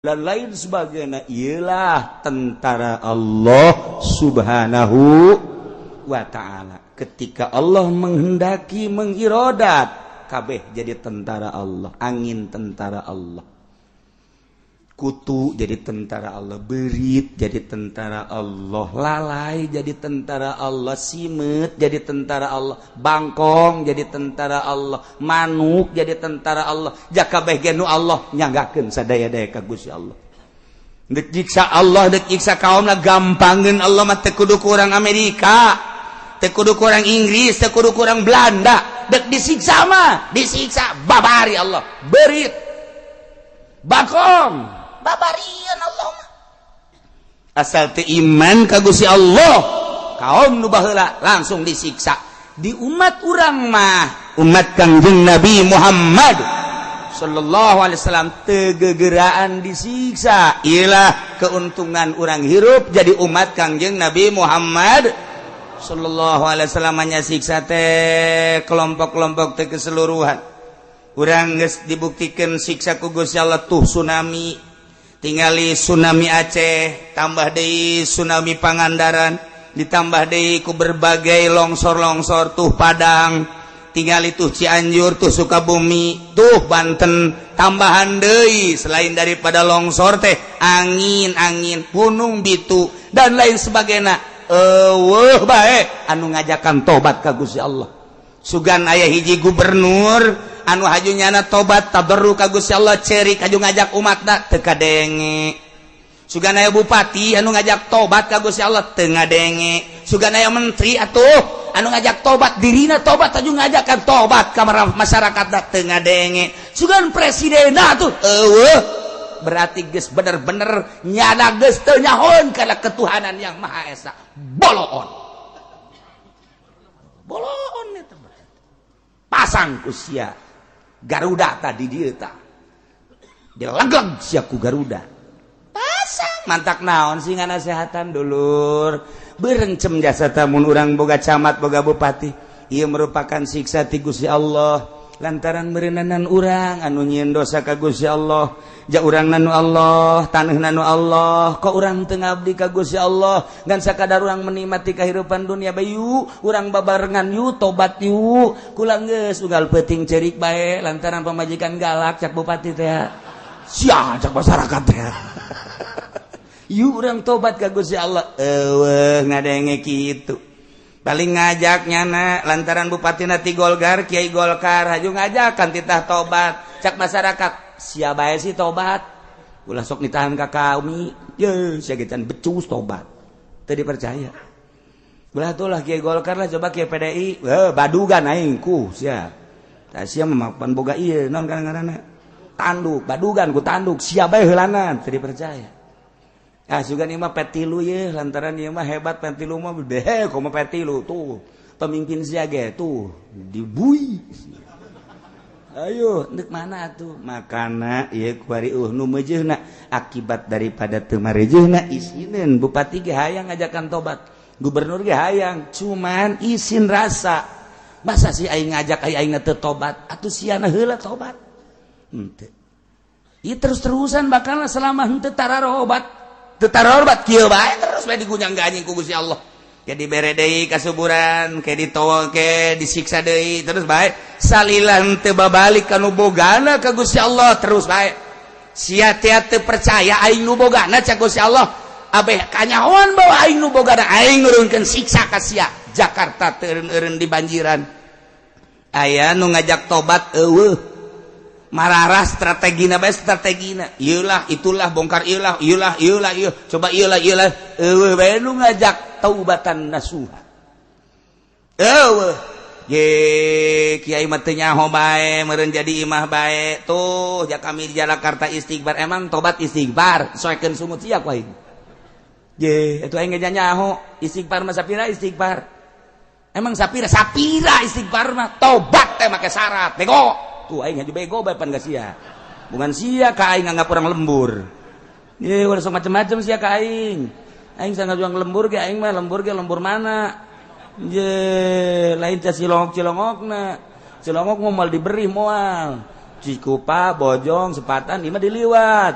Dan lain sebagainya, ialah tentara Allah Subhanahu wa ta'ala. Ketika Allah menghendaki, mengirodat, kabeh jadi tentara Allah. Angin tentara Allah, kutu jadi tentara Allah, berit jadi tentara Allah, lalai jadi tentara Allah, simet jadi tentara Allah, bangkong jadi tentara Allah, manuk jadi tentara Allah. Jaka kabeh ge nu Allah nyanggakeun sadaya-daya ka Gusti Allah. Dek nyiksa Allah, dek nyiksa kaumna gampangeun. Allah mah teu kudu ku urang Amerika, teu kudu ku urang Inggris, teu kudu ku urang Belanda. Dek disiksa mah disiksa babari Allah. Berit, bangkong, babarian Allah mah, asal teu iman ka Gusti Allah. Kaum nu baheula langsung disiksa. Di umat urang mah, umat Kangjeng Nabi Muhammad sallallahu alaihi wasallam, teu gegeraan disiksa. Ilah keuntungan urang hirup jadi umat Kangjeng Nabi Muhammad sallallahu alaihi wasallam. Nya siksa teh kelompok-kelompok teh keseluruhan. Urang geus dibuktikan siksa ku Gusti Allah. Tuh tsunami, tingali tsunami Aceh, tambah deui tsunami Pangandaran, ditambah deui ku berbagai longsor-longsor. Tuh Padang, tingali tuh Cianjur, tuh Sukabumi, tuh Banten, tambahan deui selain daripada longsor teh angin-angin, gunung bitu, dan lain sebagainya. Euweuh bae anu ngajakan tobat ka Gusti Allah. Sugan aya hiji gubernur anu haju nyana tobat, tadarru ka Gusti Allah, cerik haju ngajak umatna, teu kadenge. Sugan aya bupati anu ngajak tobat ka Gusti Allah, teu ngadenge. Sugan aya menteri atuh anu ngajak tobat, dirina tobat, haju ngajakan tobat ka masyarakat, teu ngadenge. Sugan presiden atuh euweuh. Berarti geus bener-bener nyana geus teu nyahoeun kana ketuhanan yang Maha Esa. Boloon, boloon eta. Pasang ku sia Garuda tadi, dia ta dilegeg sia ku Garuda. Pasang mantak naon sih nganasehatan dulur, berencem jasa tamun urang boga camat, boga bupati. Ieu merupakan siksa ti Gusti Allah lantaran meureunanan urang anu nyieun dosa ka Gusti Allah. Ja urang nanu Allah, tanah nanu Allah, kok urang teu ngabdi ka Gusti Allah? Ngan sakadar urang menikmati kehidupan dunia bayu. Urang babarengan yuk, tobat yuk. Kula geus unggal peuting cerik bae lantaran pamajikan galak, cak bupati teh sia, cak masyarakat teh. Yuk urang tobat ka Gusti Allah. Euweuh ngadenge kitu. Paling ngajak nyana lantaran bupati nati Golkar, Kiai Golkar, haju ngajakan titah tobat, cak masyarakat sia bae sih tobat, ulah sok ditahan ka kami ye sia getan becus tobat. Teu dipercaya. Belah tuh lah Kiai Golkar lah, coba Kiai PDI. Eh, badugan aing ku sia. Tah sia mah pan boga ieu naon ngaranna, tanduk, badugan ku tanduk sia bae heulanan. Teu dipercaya. Ah, sugan ieu mah P3 ye, lantaran ieu mah hebat P3 mah deh, komo P3 tuh pemimpin sia ge tuh dibui. Ayo ndek mana tuh makana ieu kuari nu meujeuhna akibat daripada teu marejeuhna isineun. Bupati ge hayang ngajakan tobat, gubernur ge hayang, cuman isin rasa masa sih aing ngajak aing aing teu tobat atuh siana heula tobat henteu. Ieu terus-terusan bakal selama henteu tararobat. Tetarobat kieu bae terus bae digunyang ganjing ku Gusti Allah. Ke dibere deui kasuburan, ke ditowo, ke disiksa deui, terus bae salila teu babalik ka nu bogana ka Gusti Allah. Terus bae sia teh teu percaya aing nu bogana, cak Gusti Allah. Abeh kanyahoan bahwa aing nu bogana, aing nurunkeun siksa ka sia. Jakarta teu eureun dibanjiran, aya nu ngajak tobat euweuh. Mararah strategina bae strategina, ieulah itulah bongkar ieulah ieulah ieulah ieu coba ieulah ieulah, euweuh bae nu ngajak taubatan nasuha, euweuh. Ye kiai mah teu nyaho bae meureun jadi imah bae tuh. Ja kami di Jakarta istighfar, emang tobat istighfar soekeun sungut sia ku aing. Ye itu aing ge nyaho istighfar mah sapira istighfar, emang sapira sapira istighfar mah. Tobat teh make syarat, bego tuh. Aing haju bego bae pan ka sia, bukan sia ka aing nganggap urang lembur. Ye udah sok macem-macem sia ka aing. Aing sangat juang lembur ge, aing mah lembur ge lembur mana ye, lain ca cilongok cilongokna. Cilongok mau mal diberi moal Cikupa, Bojong, Sepatan, ieu mah diliwat.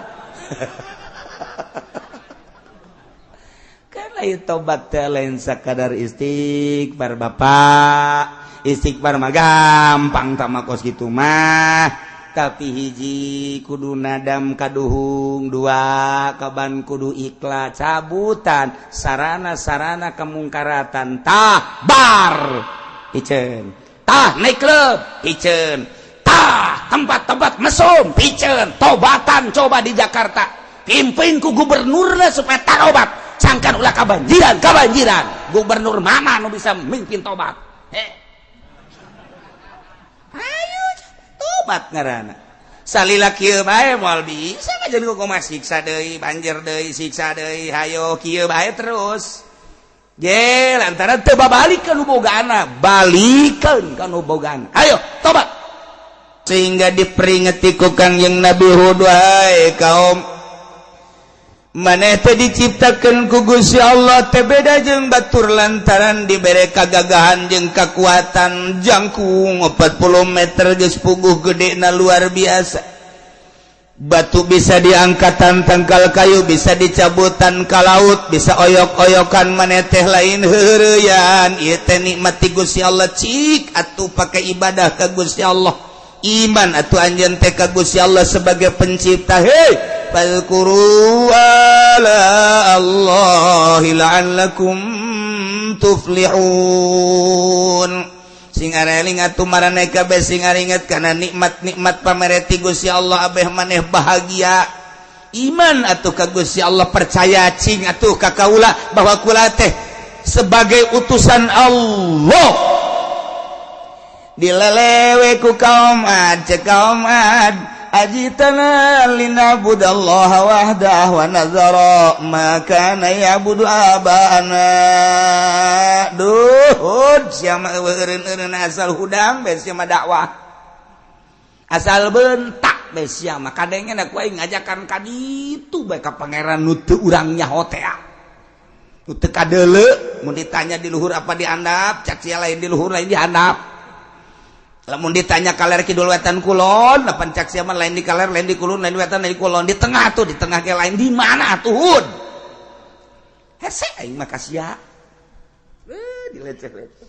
Kan lain tobat teh lain sakadar istighfar bapak. Istighfar mah gampang tah mah kos kitu mah. Tapi hiji kudu nadam kaduhung, dua kaban kudu ikhlas cabutan sarana-sarana kemungkaratan tah bar piceun, tah nightclub piceun, tah tempat-tempat mesum piceun. Tobatan coba di Jakarta pimpin ku gubernurna supaya tarobat, sangkan ulah kabanjiran kabanjiran. Gubernur mana nu bisa mimpin tobat? Heh. Ayo tobat ngaranna salila kieu bae moal bisa ngajeun ku kumaha, siksa deui banjir deui, siksa deui, hayo kieu bae terus je lantaran teu babalikeun nu bogaana, balikeun ka nu bogaana, ayo tobat. Sehingga diperingati ku Kangjeng Nabi Hud, "Wahai kaum, maneh teh diciptakeun ku Gusti Allah teh beda jeung batur lantaran dibere kagagahan jeung kekuatan jangkung 40 meter geus puguh gedena luar biasa. Batu bisa diangkatan, tangkal kayu bisa dicabutan, ka laut bisa oyok-oyokan. Maneh teh lain heureuyan, ieu teh nikmat ti Gusti Allah. Cik atuh pakai ibadah ka Gusti Allah, iman atuh anjeun teh ka Gusti Allah sebagai pencipta. Hei, fadhkuru ala Allahi la'allakum tuflihun. Sing areling atuh maraneh kabeh, sing aringet kana nikmat-nikmat pamere ti Gusti Allah abeh maneh bahagia. Iman atuh ka Gusti Allah, percaya cing atuh ka kaula bahwa kula teh sebagai utusan Allah." Dilelewe ku kaum Ad, cek kaum Ad, "Ajitana lina'budallaha wahdah wa nazara ma kana ya'budu abana." Duh Hud, sia mah eureun-eureun, asal hudang bae sia mah, dakwah asal bentak bae sia mah. Kadengena ku aing ngajakan ka ditu bae ka pangeran nu teu urang nyaho teh, nu teu kadeuleu. Mun ditanya di luhur apa di handap, cak sia lain di luhur lain di handap. Lamun ditanya kaler kidul wetan kulon, lapan cak sia mah lain di kaler, lain di kulon, lain di wetan, lain di kulon, di tengah tuh, di tengah ge lain, di mana atuh Hud? Hese aing mah ka sia. Eh, dileceh-leceh.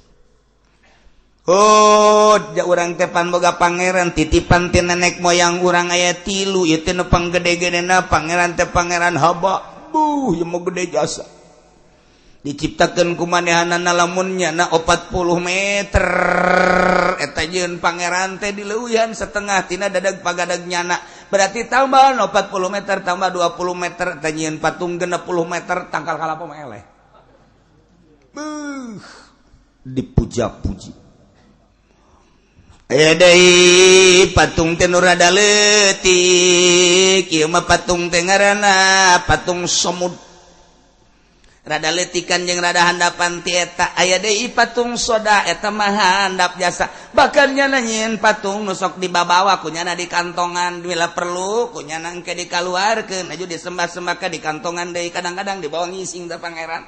Hud, ja urang teh pan boga pangeran titipan ti nenek moyang urang aya tilu, ieu teh nu panggede-gedena pangeran teh Pangeran Haba. Buh, ieu mah gede jasa. Diciptakeun ku manehanana lamunnya na 40 meter, eta jeung pangeran teh dileuwihan setengah tina dadag pagadag nyana, berarti tambah 40 meter tambah 20 meter eta nyieun patung 60 meter tangkal kalapa mah eleh. Beuh, dipuja-puji. Aya deui patung teh nu rada leutik, ieu mah patung teh ngaranna patung Somud, rada letikan jeung rada handapan ti eta. Aya deui patung Soda, eta mah handap jasa. Bahkan nyana nyieun patung nu sok dibabawa ku nyana di kantongan, bila perlu ku nyana engke dikaluarkeun aju disembah-sembah di kantongan deui. Kadang-kadang dibawa ngising teh pangeran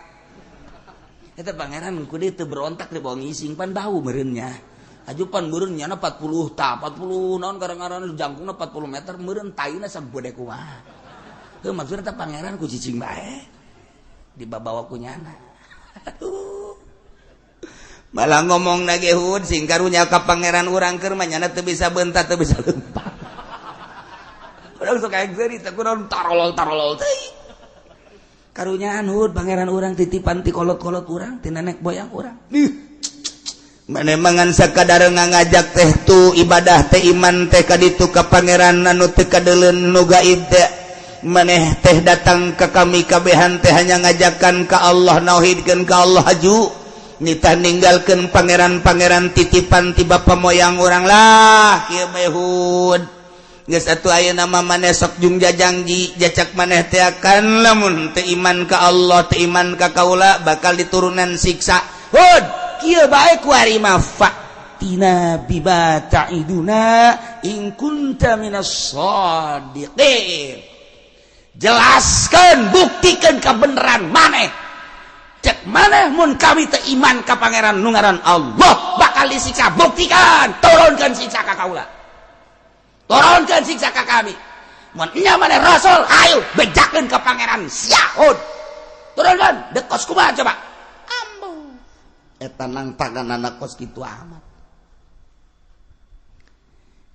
eta. Pangeran kudu teu berontak, dibawa ngising pan bau meureunnya aju pan meureun nyana 40 ta 40 naon kadang-kadang jangkungna 40 meter meureun taina sagede kumaha. Heuh, maksudna teh pangeran ku cicing bae dibawa ku nyana. Aduh, malah ngomong nage Hud, sing karunya ka pangeran urang keur mah nyana teu bisa bentak, teu bisa lempang. Urang sok aya cerita kurang tarolol tarolol teuing. Karunyaan Hud, pangeran urang titipan ti kolot-kolot urang, ti nenek moyang urang. Ih, maneh mangan sakadar ngajak teh tu ibadah teh iman teh ka ditu ka pangeran anu teu kadeuleun nu gaib teh. Maneh teh datang ke kami kabehan teh hanya ngajakan ka Allah, nauhidkeun ka Allah, aju nitah ninggalkeun pangeran-pangeran titipan ti bapa moyang urang lah. Kieu bae Hud, geus atuh ayeuna mah maneh sok jung jajangji jacak maneh teh akan lamun teu iman ka Allah, teu iman ka kaula bakal diturunan siksa. Hud, kieu bae kuari mah, fa'tina bima ta'iduna in kunta minas shadiqin. Jelaskan, buktikan kebenaran maneh, cek maneh mun kami teu iman ka pangeran nu ngaran Allah bakal disiksa. Buktikan, turunkan siksa ka kaula, turunkan siksa ka kami. Mun nya maneh rasul, ayo bejakeun ka pangeran sia Hud. Turunkeun, dek kos kumaha coba? Ambu. Eta nangtangan anak kos kitu amat.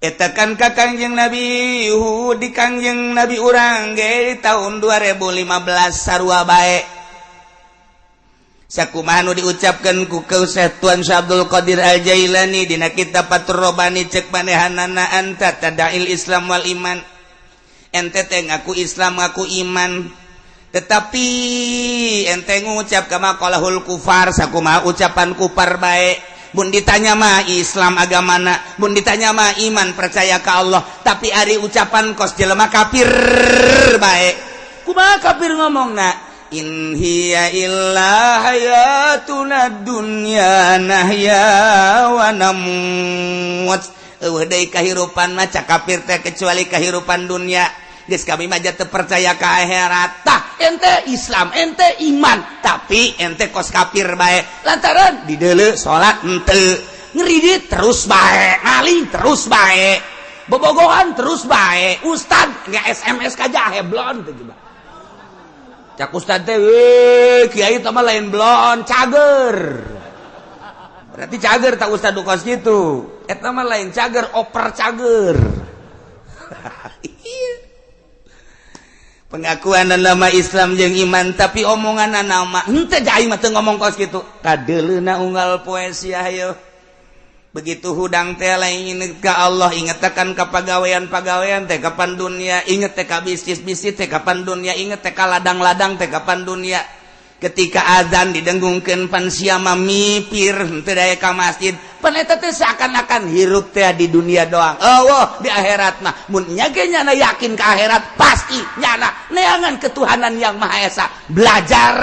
Eta kan ka Kangjeng Nabi Hud, di Kangjeng Nabi urang ge di tahun 2015 sarua bae. Sakumaha nu diucapkeun ku Syekh Tuan Syekh Abdul Qadir Al Jailani dina kitab Fathur Rabbani, cek manehanana, "Anta tada'il Islam wal iman." Ente teh ngaku Islam, ngaku iman, tetapi ente ngucap kama qalahul kufar, sakumaha ucapan kufar bae. Mun ditanya mah Islam agamana, mun ditanya mah iman, percaya ke Allah, tapi ari ucapan kos jelema kafir bae. Kumaha kafir ngomongna? "In hiya illa hayatuna dunya nahya wa namut." Euweuh deui kahirupan mah, cak kafir teh, kecuali kahirupan dunia. Geus kami mah teu percaya ka akhirat. Tah, ente Islam, ente iman, tapi ente kos kafir bae, lantaran dideuleu salat ente, ngeridit terus bae, maling terus bae, bobogohan terus bae. Ustad nggak SMS ka jahe blon teh coba. Cak ustad teh, "Kiai teh mah lain blon, cager." Berarti cager tak ustad kos gitu. Eta mah lain cager, oper cager. Pengakuan nama Islam jeung iman, tapi omongan nama henteu. Aing mah teu ngomong kos kitu. Kadeuleuna unggal poe sia. Ayo, begitu hudang teh lain inget ka Allah, inget akan ka pagawean-pagawean teh kapan dunia, inget teh ka bisnis-bisnis teh kapan dunia, inget teh ka ladang-ladang teh kapan dunia. Ketika azan didenggungkeun, pan sia mah mipir, henteu daya ka masjid. Pan eta teh seakan-akan hirup teh di dunia doang. Oh, di akhirat mah mun nya ge nyana yakin ke akhirat, pasti nyana neangan ketuhanan yang Maha Esa, belajar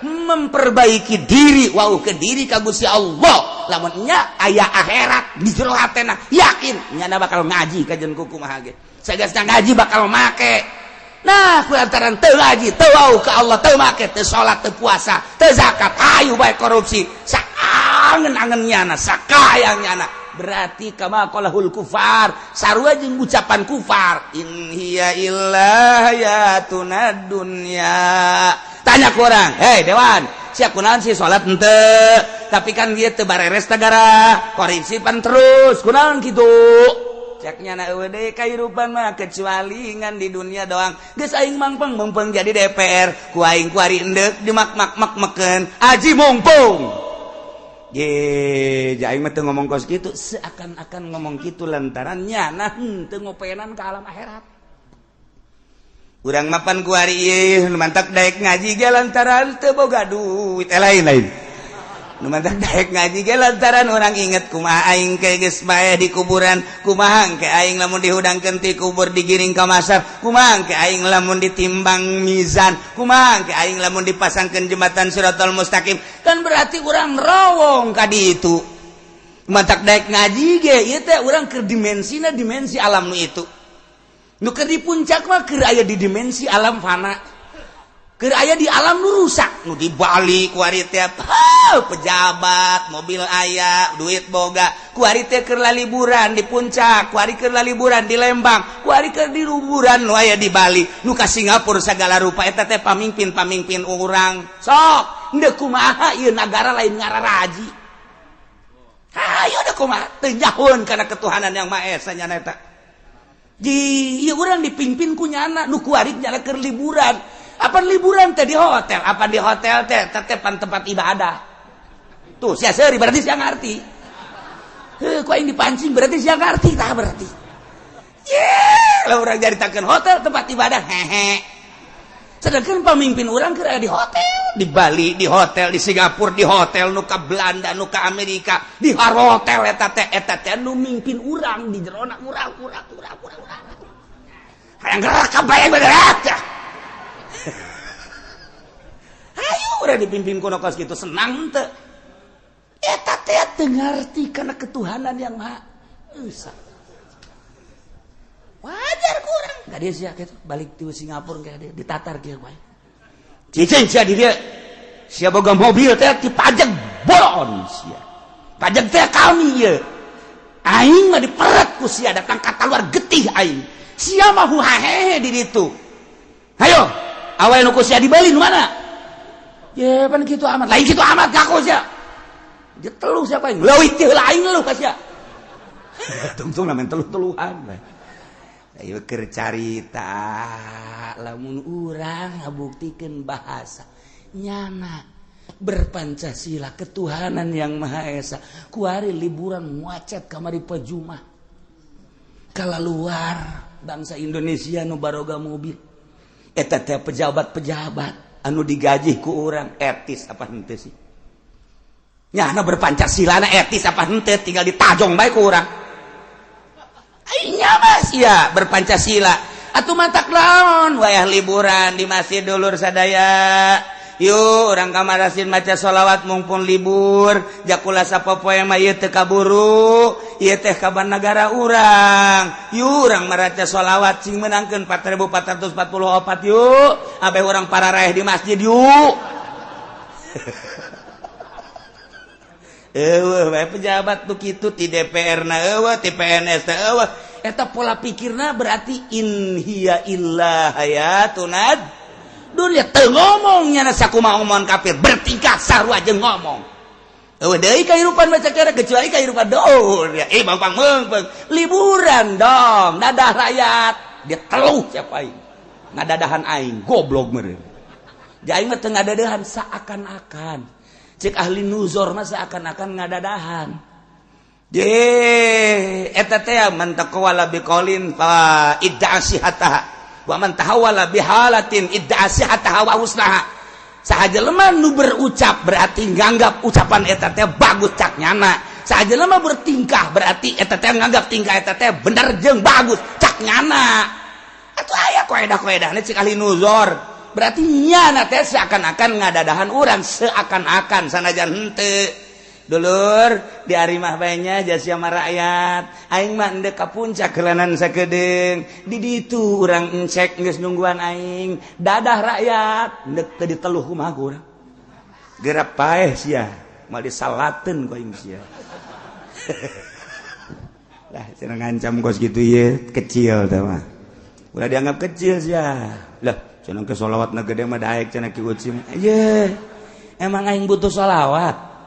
memperbaiki diri, wow, ke diri ka Gusti Allah. Lamun nya aya akhirat di jero hatena yakin, nyana bakal ngaji kajen kumaha ge. Sagasna ngaji bakal make. Nah, ku lantaran teu ngaji, teu wau ke Allah, teu make, teu salat, teu puasa, teu zakat, ayo bae korupsi, saangen-angen nyana, sakayang nyana. Berarti kama qalahul kufar, sarua jeung ucapan kufar, "In hiya illa hayatuna dunya." Tanya ku orang, "Hei dewan, siap kunaon sih salat henteu? Tapi kan dia teu bareres tagara, korupsi pan terus, kunaon kitu?" Ceknya na, "Euweuh deui kahirupan mah kecuali ngan di dunia doang. Geus aing mangpeng mungpeng jadi DPR, ku aing kuari endek di mak mak mak meken aji mumpung." Ye, aing mah teu ngomong kos kitu, seakan-akan ngomong kitu lantaran nyana henteu ngopenan ke alam akhirat. Urang mapan kuari ieu nu mantak daek ngaji ge lantaran teu boga duit. Eh, lain lain. Nu mantak daek ngaji ge lantaran urang inget kumaha aing ke geus bae di kuburan, kumaha ke aing lamun dihudangkeun ti kubur digiring ka masar, kumaha ke aing lamun ditimbang mizan, kumaha ke aing lamun dipasangkeun jembatan Siratal Mustaqim. Kan berarti urang rowong ka ditu. Mantak daek ngaji ge ieu teh urang keur dimensina dimensi alam nu itu. Nu keur di puncak mah keur aya di dimensi alam fana, keur aya di alam nu rusak. Nu di Bali kuari teh pejabat, mobil aya, duit boga, kuari teh keur liburan di puncak, kuari keur liburan di Lembang, kuari keur di liburan nu aya di Bali, nu ka Singapura segala rupa. Eta teh pamimpin-pamimpin urang. Sok ndek kumaha ieu nagara lain ngararaji? Hayo, dek kumaha teu nyahoeun kana ketuhanan yang Maha Esa nyana eta? Di ieu urang dipimpin ku nyana nu kuari nyana keur liburan. Apa liburan teh di hotel? Apa di hotel teh tetepan tempat ibadah? Tuh, sia seuri berarti sia ngarti. Heuh, ku aing dipancing berarti sia ngarti tah berarti. Ye, lah urang jaritakeun hotel tempat ibadah, hehe. Sedangkan pemimpin urang keur di hotel, di Bali, di hotel, di Singapura, di hotel, nu ka Belanda, nu ka Amerika, di hotel eta teh. Eta teh nu mimpin urang di jerona urang urang urang urang urang. Hayang gerak kabayang berat ya. Ayo, udah dipimpin kuno kos gitu senang teu? Eta teh teu ngarti kana ketuhanan yang Maha Esa. Wajar kurang. Gak dia sia gitu balik di Singapura kayak dia ditatar kieu bae. Cicing sia di dia. Sia boga mobil teh dipajak bolon sia. Pajak teh kami ye. Aing mah diperet ku sia datang ka luar getih aing. Sia mah huhahehe di ditu. Hayo, awal nu ku sia dibeli nu mana? Ye, pan kitu amat. Lain kitu amat ngaku sia. Dia teluh siapa yang leuwih ti heula aing lu ka sia. Tungtung main teluh-teluhan. Ayo keur carita lamun urang ngabuktikeun bahasa nyana berpancasila ketuhanan yang Maha Esa. Kuari liburan macet kamari pejumah. Kala luar bangsa Indonesia nu baroga mobil. Eta teh pejabat-pejabat anu digaji ku urang etis apa henteu sih? Nyana berpancasila na etis apa henteu, tinggal ditajong bae ku urang. Aing mas ya berpancasila atuh matak laon wayah liburan di masjid dulur sadaya. Yuk orang kamarasin maca sholawat mumpung libur, jakula sapopoe mah ieu teu kaburu, ieu teh kabar negara urang. Yuk urang maraca sholawat cing menangkeun 4444 yuk. Abeh urang pararaeh di masjid yuk. Eueuh bae pejabat nu kitu ti DPR na eueuh, ti PNS teh eueuh. Eta pola pikirna berarti in hiya illa hayatuna dunia. Teu ngomong nyana sakumaha omongan kafir, bertingkah sarua jeung ngomong. Eueuh deui kahirupan baca kira kecuali kahirupan dunia. Eh bang bang meung liburan dong, dadah rakyat. Dia teluh siapa aing. Ngadadahan aing goblok meureun. Di aing mah teu ngadadahan seakan-akan. Cek ahli nuzor mah seakan-akan ngadadahan. Ye, eta teh man taqawala biqaulin fa idda'a sihataha wa man tahawala bihalatin idda'a sihataha wa husnaha. Saha jelema nu berucap berarti nganggap ucapan eta teh bagus cak nyana. Saha jelema bertingkah berarti eta teh nganggap tingkah eta teh bener jeung bagus cak nyana. Atuh aya koedah-koedahna cek ahli nuzor. Berarti nyana teh seakan-akan ngadadahan urang, seakan-akan sanajan henteu. Dulur di arimah bae nya jasia mah rakyat. Aing mah endek ka puncak heulanan sakedeung. Di ditu urang encek geus nungguan aing. Dadah rakyat endek teu diteluh kumaha ku urang. Geura paeh sia, moal disalateun ku aing sia. Lah cenah ngancam kos kitu ieu kecil teh mah. Ulah dianggap kecil sia. Lah cenah ke sholawat na gede mah daek cenah ki ucim. Ye, emang aing butuh sholawat.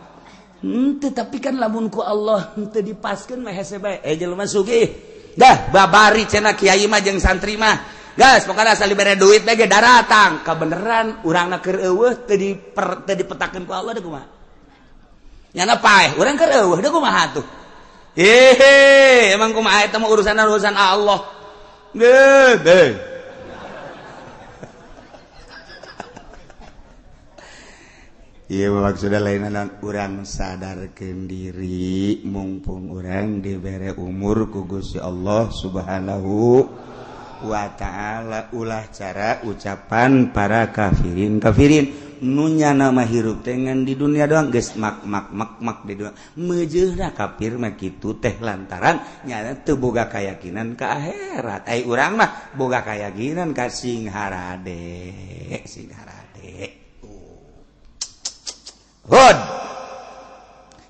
Henteu, tapi kan lamun ku Allah henteu dipaskeun mah hese bae. Eh jelema sugih. Dah babari cenah kiai mah jeung santri mah. Gas pokona asal dibere duit bae ge daratang. Kabeneran urangna keur eueuh teu diper teu dipetakeun ku Allah deui kumaha. Nyana paeh urang keur eueuh deui kumaha tuh. Hehe, emang kumaha eta mah urusan-urusan Allah. Gede. Iya maksudnya lain urang sadarkeun diri mumpung urang dibere umur ku Gusti Allah Subhanahu wa ta'ala, ulah cara ucapan para kafirin kafirin nu nyana mah hirup teh ngan di dunia doang geus mak mak mak mak di dunia meujeuhna kafir mah kitu teh lantaran nyana teu boga keyakinan ka akhirat. Ai urang mah boga keyakinan ka sing harade sing harade. Hud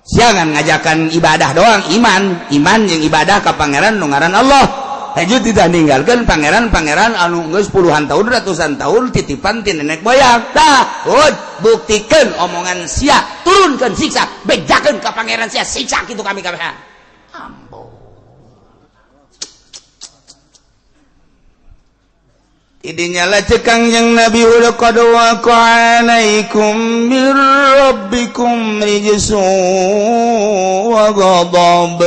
siangan ngajakan ibadah doang, iman iman yang ibadah ke pangeran nu ngaran Allah. Lanjut tidak ninggalkan pangeran-pangeran anu geus puluhan tahun ratusan tahun titipan ti nenek moyang. Tah Hud buktikan omongan sia, turunkan siksa, bejakeun ka pangeran sia siksa kitu kami kabehan. Ambo Idinya lah cekang yang Nabi Hud qad waqa alaikum mir rabbikum rijsun wa ghadab.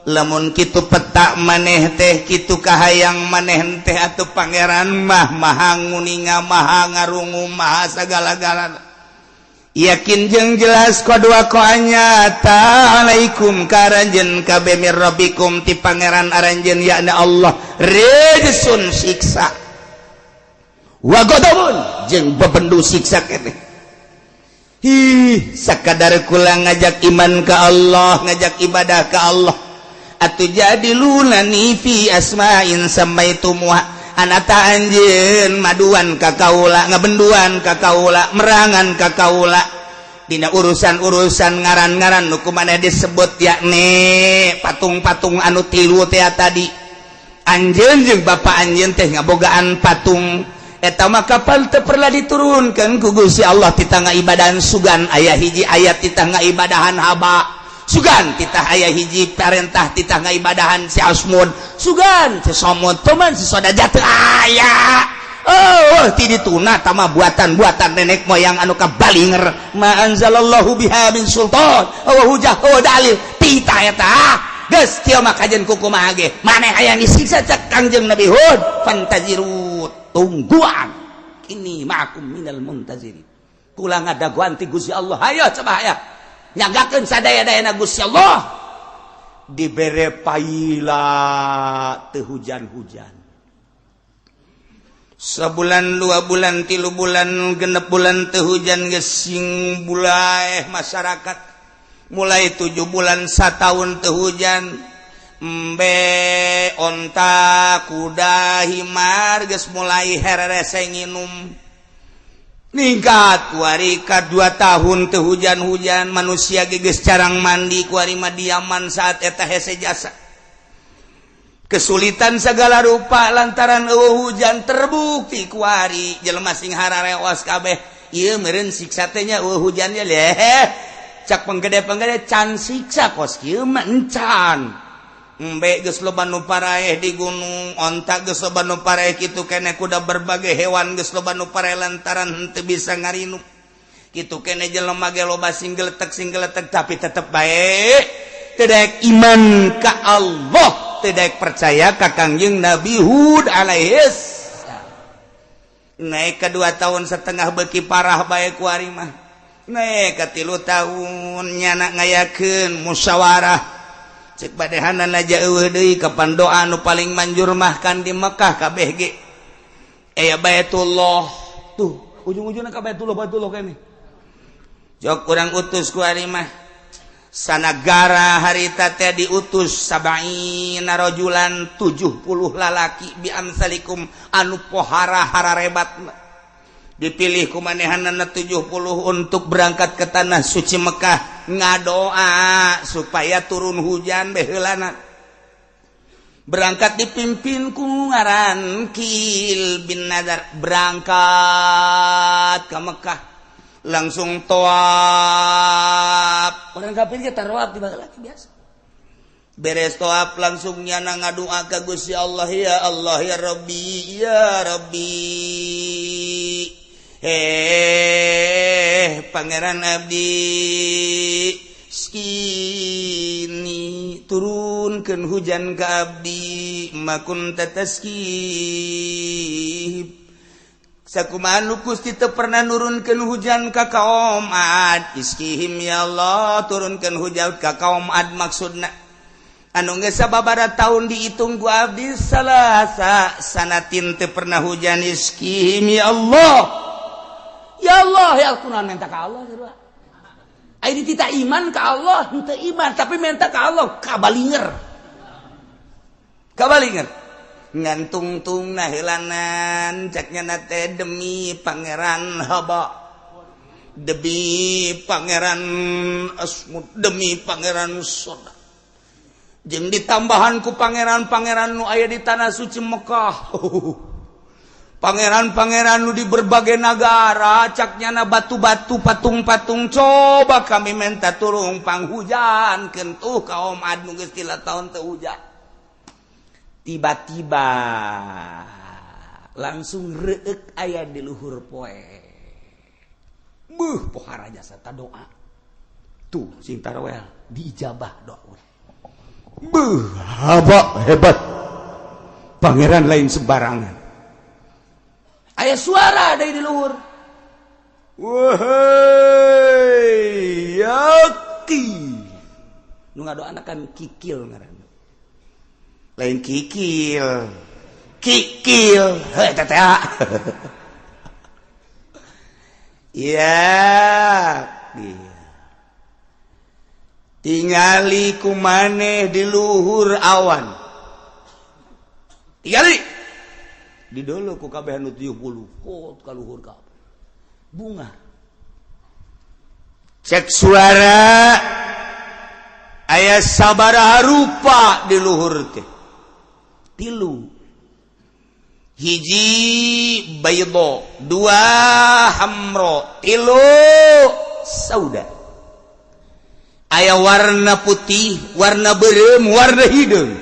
Lamun kitu petak maneh teh kitu kahayang maneh teh atuh pangeran mah maha nguninga maha ngarungu maha sagala-galana. Yakin jeung jelas qad waqa nyata alaikum karanjeun kabeh mir rabbikum ti pangeran aranjeun yakni Allah rijsun siksa wa ghadabun jeung bebendu siksa keneh. Hi sakadar kula ngajak iman ka Allah, ngajak ibadah ka Allah atuh jadi lunani fi asma'in samaitumuha anata anjeun maduan ka kaula, ngabenduan ka kaula, merangan ka kaula dina urusan-urusan ngaran-ngaran nu kumaneh disebut yakni patung-patung anu tilu teh tadi. Anjeun jeung bapa anjeun teh ngabogaan patung eta mah kapal teu perlu diturunkeun ku Gusti Allah. Titah ngaibadahan sugan aya hiji ayat, titah ngaibadahan haba sugan, titah aya hiji perintah, titah ngaibadahan si Asmud sugan, si Somud teman, si Soda jatuh aya. Oh, ti dituna tama buatan-buatan nenek moyang anu kabalinger, ma anzalallahu biha min sultan. Oh, hujah, oh, dalil tita eta. Geus kieu mah kajen kukumaha ge maneh hayang disiksa? Cek Kangjeng Nabi Hud, fantaziru, tungguan, ini ma'akum minal muntazirin. Kula ngadaguan ti Gusti Allah. Hayo coba, hayo nyagakeun sadaya-dayana Gusti Allah. Dibere paila, teu hujan-hujan. Sebulan, 2 bulan, 3 bulan, 6 bulan teu hujan. Gesing bulaeh masyarakat. Mulai 7 bulan, setahun teu hujan. Embe, onta, kuda, himar geus mulai hererese nginum. Ningkat kuari ka 2 tahun teu hujan-hujan. Manusia geus carang mandi kuari mah, diaman saat eta hese jasa. Kesulitan segala rupa lantaran eueuh hujan. Terbukti kuari jelema sing hararewas kabeh. Ieu meureun siksa teh nya, eueuh hujannya leh. Cak penggede-penggede, can siksa kos kieu mah, encan. Embe geus loba nu paraeh di gunung, onta geus loba nu paraeh, kitu keneh kuda, berbagai hewan geus loba nu paraeh lantaran henteu bisa ngarinum. Kitu keneh jelema ge loba sing geletek sing geletek, tapi tetep bae teu daek iman ka Allah, tidak percaya ka Kangjeng Nabi Hud alaihis. Naik ke 2 tahun setengah, beki parah bae kuari mah. Naik ke 3 tahun, nyana ngayakeun musyawarah. Cek badehanan aja, eueuh deui. Kapan doa nu paling manjur mah kan di Mekah kabeh ge aya Baitullah tuh, ujung-ujungna ka Baitullah, Baitullah kene. Jok urang utus kuari mah sanagara harita teh diutus sab'ina rajulan, 70 lalaki, bi amsalikum, anu pohara hararebat. Dipilih ku manehanana 70 untuk berangkat ke tanah suci Mekah, ngadoa supaya turun hujan beheulana. Berangkat dipimpin ku ngaran Kil bin Nadar. Berangkat ke Mekah langsung toab. Orang kafir kita tawaf di lagi biasa. Beres toab langsung nyana ngadua ka Gusti Allah, ya Allah, ya Rabbi, ya Rabbi, eh Pangeran abdi, skini turunkan hujan ke abdi, makun tataski sakumaha nu Gusti teu pernah nurunkeun hujan ka kaum Ad. Iskihim ya Allah, turunkeun hujan ka kaum Ad. Maksudna anu geus sababaraha tahun dihitung ku abdi, salasa sanatin teu pernah hujan. Iskihim ya Allah, ya Allah, ya Al-Qur'an. Minta ka Allah sarua. Ai ditita iman ka Allah, henteu iman tapi minta ka Allah, kabalinger. Kabalinger. Ngan tungtung nah heulanan caknya nate demi Pangeran Haba, demi Pangeran Asmud, demi Pangeran Soda, jeung ditambahan ku pangeran-pangeran nu aya di tanah suci Mekah, pangeran-pangeran nu di berbagai negara. Caknya na batu-batu, patung-patung, coba kami minta turun panghujan kentuh kaum Ad nu geus 3 tahun teu hujan. Tiba-tiba langsung reek aya di luhur poe. Buh, pohara jasa ta doa tuh sing tarawel diijabah doa. Buh, haba hebat, pangeran lain sembarangan. Aya suara dari di luhur, wahai yaki nu ngadoana kan kikil ngaranna, lain kikil, kikil. Heuh teh ya tingali ku maneh di luhur awan, tingali di dulu ku kabeh nu 70 kot ka luhur kabeh bunga. Cek suara, aya sabaraha rupa di luhur teh. Tilu. Hiji baydo, dua hamro, tilu sauda. Aya warna putih, warna beureum, warna hideung.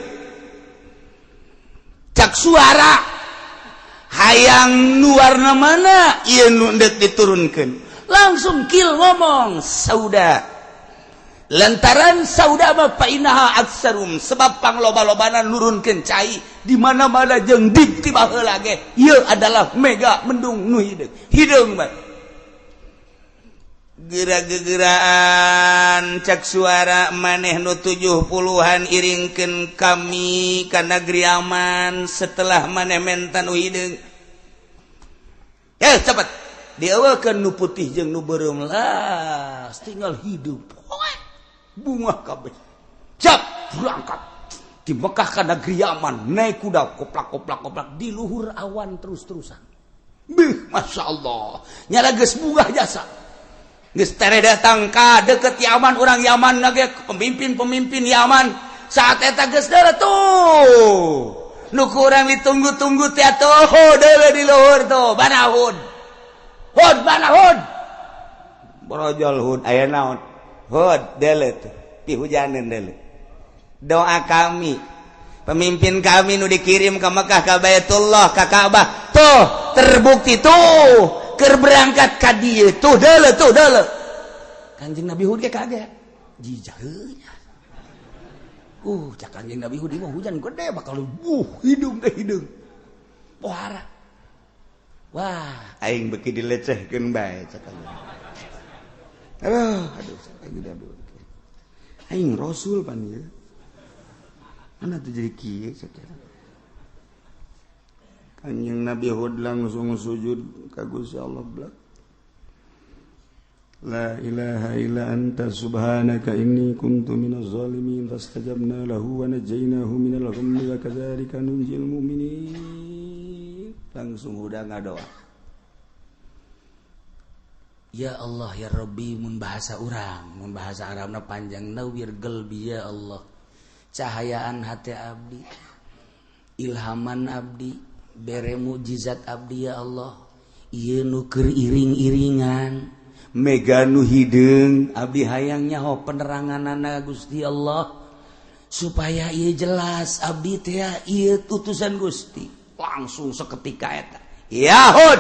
Cak suara hayang nu warna mana ieu nu endek diturunkeun. Langsung kil ngomong sauda. Lantaran sauda mah fainaha aksarum, sebab pangloba-lobana nurunkeun cai di mana-mana jeung dik ti baheula ge. Ieu adalah mega mendung nu hideung. Hideung bae. Geura-gegeraan cak suara maneh nu 70-an iringkeun kami ka negeri aman setelah maneh menta nu hideung. Cepet dieuwekeun nu putih jeung nu beureum lah, tinggal hidup. Bunga kabeh. Cap berangkat di Mekah ka negeri Yaman, naik kuda koplak koplak koplak di luhur awan terus-terusan. Bih, masya Allah, nyala geus bunga jasa. Geus tere datang ka deket Yaman, orang Yaman lagi pemimpin-pemimpin Yaman saat eta geus deuleu tuh. Nu kurang ditunggu-tunggu teh atuh deuleu di luhur tuh, banahud. Hud banahud. Borojol hud aya naon? Hud deuleu tuh, pihujaneun deuleu. Doa kami, pemimpin kami nu dikirim ke Mekah, ka Baitullah, ka Ka'bah, tuh terbukti tuh keur berangkat ka dieu tuh deuleu tuh deuleu. Kanjeng Nabi Hud ge kaget. Jijaheunya. Cak Kanjeng Nabi Hud mah hujan gede bakal hidung teh hidung. Pohara. Wah, aing beuki dilecehkeun bae cak kanjeng. Aduh, aduh, aing aduh. Aing rasul pan ieu. Mana tuh jadi kieu saudara. Kanjeng Nabi Hud langsung sujud ka Gusti Allah blak. La ilaha illa anta subhanaka inni kuntu minaz zalimin fastajabna lahu wa najainahu minal ghammi wa kadzalika nunjil mu'minin. Langsung udah ngadoa. Ya Allah ya Rabbi, mun bahasa urang, mun bahasa Arabna panjang, nawir qalbi ya Allah. Cahayaan hati abdi, ilhaman abdi, bere mukjizat abdi ya Allah. Ieu nu keur iring-iringan, mega nu hideung, abdi hayang nyaho peneranganana Gusti Allah supaya ieu jelas abdi teh ieu utusan Gusti. Langsung seketika eta. Ya Hud,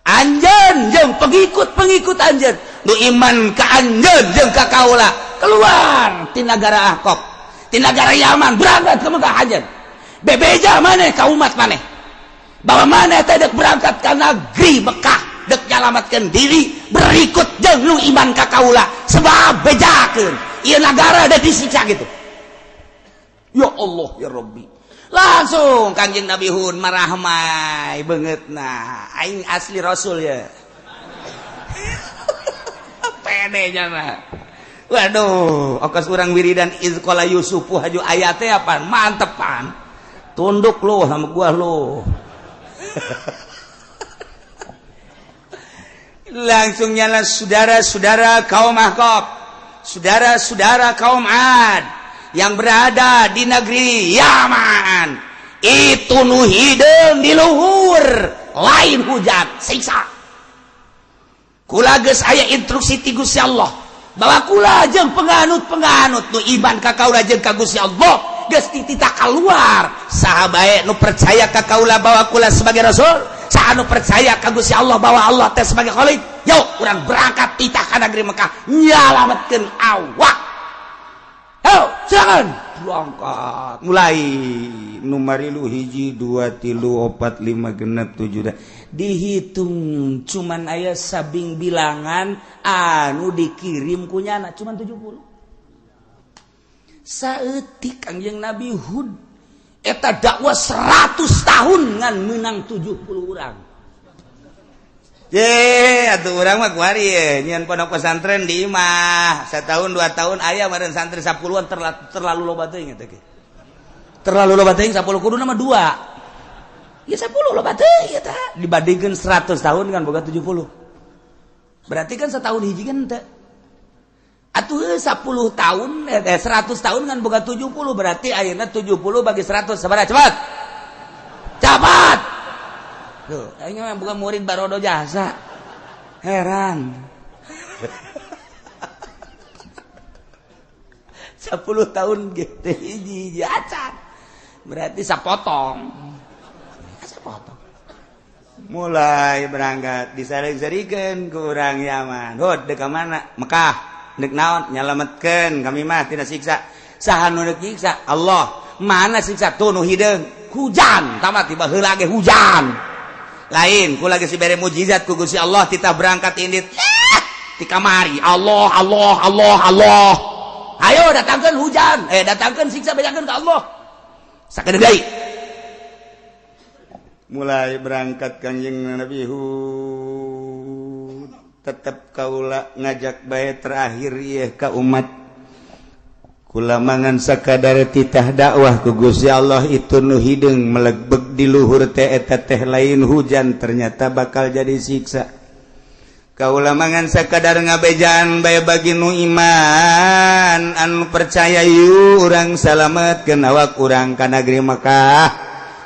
anjeun jeung pengikut-pengikut anjeun nu iman ka anjeun jeung ka kaula keluar ti nagara Ahqaf, ti nagara Yaman, berangkat ke Mekah anjeun. Bebeja maneh ka umat maneh bahwa maneh teh dek berangkat ka negeri Mekah dek nyalamatkeun diri berikut jeung nu iman ka kaula sebab bejakeun ieu nagara dek disiksa gitu. Ya Allah ya Rabbi. Langsung Kanjeng Nabi Hud marahmai beungeutna. Aing asli rasul ya. Pede nya. Waduh, okas urang wiridan iz qala Yusufu haju ayate apaan? Mantepan. Tunduk lu sama gua lu. Langsung nyala saudara-saudara kaum Ahqaf, saudara-saudara kaum Ad yang berada di negeri Yaman, itu nu hideung di luhur lain hujan siksa. Kula geus aya instruksi ti Gusti Allah bahwa kula jeung penganut-penganut nu iman ka kaula jeung ka Gusti Allah geus dititah keluar. Saha bae nu percaya ka kaula bahwa kula sebagai rasul, saha nu percaya ka Gusti Allah bahwa Allah teh sebagai khalik, yuk urang berangkat titah ka negeri Mekah nyalametkeun awak. Ayo, silakan. Berangkat. Mulai numarilu 1 2 3 4 5 6 7 dihitung cuman aya sabing bilangan anu dikirim kunyana cuman 70. Saeutik Kangjeng Nabi Hud eta dakwah 100 tahun ngan menang 70 orang. Ye, atuh urang mah kuari ye, nyian pondok pesantren di imah, setahun 2 tahun aya meureun santri 10-an terlalu loba teuing eta ge. Terlalu loba teuing 10 kuduna mah 2. Ya 10 loba teuing eta dibandingkeun 100 tahun kan boga 70. Berarti kan setahun hiji kan teu. Atuh 10 tahun 100 tahun kan boga 70 berarti ayeuna 70 bagi 100 sabaraha cepat. Cepat. Tuh, aing mah bukan murid barodo jasa. Heran. 10 tahun gitu hiji acan. Berarti sapotong. Sapotong. Mulai berangkat disaring-sarikeun ku urang Yaman. Hud deuk ka mana? Mekah. Dek naon nyalametkeun kami mah tidak siksa. Saha nu deuk nyiksa? Allah. Mana siksa tuh nu hideung? Hujan. Tamat tiba heula ge hujan. Lain ku lagi si bere mujizat ku Gusti Allah titah berangkat indit. Ti kamari Allah Allah Allah Allah. Ayo datangkeun hujan, datangkeun siksa bejakeun ka Allah. Sakedeung deui. Mulai berangkat Kanjeng Nabi Hud. Tetap kaula ngajak bae terakhir ieu ka umat kula mangan sakadar titah dakwah ku Gusti Allah itu nu hideung melegbeg di luhur teh eta teh lain hujan ternyata bakal jadi siksa. Kaula mangan sakadar ngabejaan bae bagi nu iman anu percaya yu urang salametkeun awak urang ka negeri Mekah.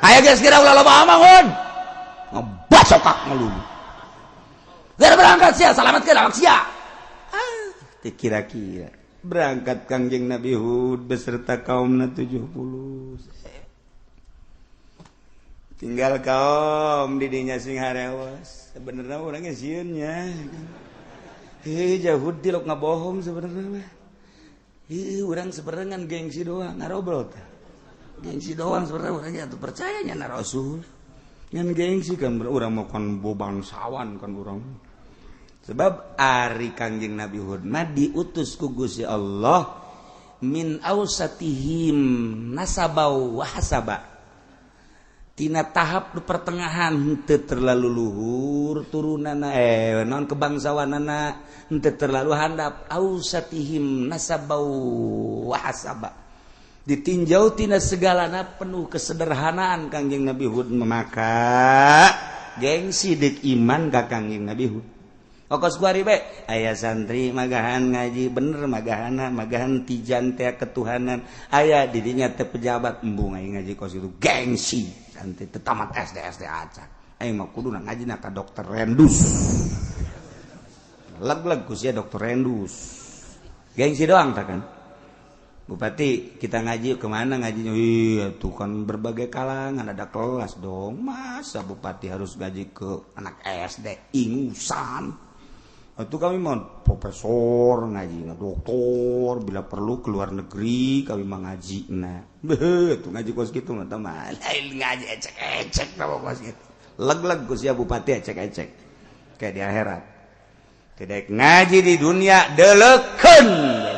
Ayo geus kira ulah loba amangun. Ngebacokak ngeluh. Biar berangkat sia, selamatkan awak sia. Ah, kira-kira berangkat Kangjeng Nabi Hud beserta kaumna 70. Tinggal kaum didinya sing harewas. Sebenarnya orangnya sieun nya. Hei, jauh tilok ngabohong sebenarnya. Hei, urang sebenarnya ngan gengsi doang, ngarobrol teh. Gengsi doang sebenarnya orangnya tuh percayanya na Rasul. Ngan gengsi kan urang mau kan bangsawan kan urang. Sebab ari Kangjeng Nabi Hud mah diutus ku Gusti Allah min ausatihim nasabau wa hasaba. Tina tahap di pertengahan henteu terlalu luhur turunana naon kebangsawanana henteu terlalu handap ausatihim nasabau wa hasaba. Ditinjau tina segalana penuh kesederhanaan Kangjeng Nabi Hud maka gengsi deuk iman ka Kangjeng Nabi Hud. Okos kuari bae aya santri magahan ngaji bener magahana magahan tijan teh ketuhanan aya didinya teh pejabat embung aing ngaji kos itu gengsi santri teu tamat SD SD acan aing mah kuduna ngajina ka dokter Rendus leg-leg ku sia dokter Rendus gengsi doang tah kan. Bupati kita ngaji kemana ngajinya? Iya tuh kan berbagai kalangan ada kelas dong. Masa bupati harus ngaji ke anak SD ingusan? Itu kami mau profesor ngaji, doktor bila perlu keluar negeri kami mau ngaji. Nah, tuh ngaji kos gitu mah teman. Lain ngaji ecek-ecek nama kos gitu. Leg-leg sia bupati ecek-ecek. Kayak di akhirat. Tidak ngaji di dunia delekeun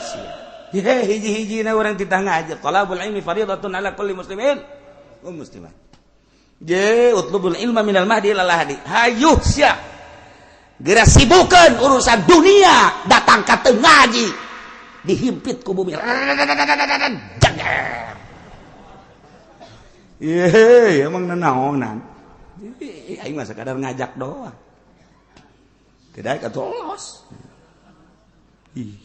sia. Hiji-hiji na orang titah ngaji. Talabul ilmi faridatun ala kulli muslimin wa muslimat. Je utlubul ilma minal mahdi ila lahdi. Hayuh sia. Geura sibukeun urusan dunia, datang ka teu ngaji. Dihimpit ku bumi. Jager. Ye, emang nanaonan. Aing mah sakadar ngajak doang. Tidak atuh los. Ih.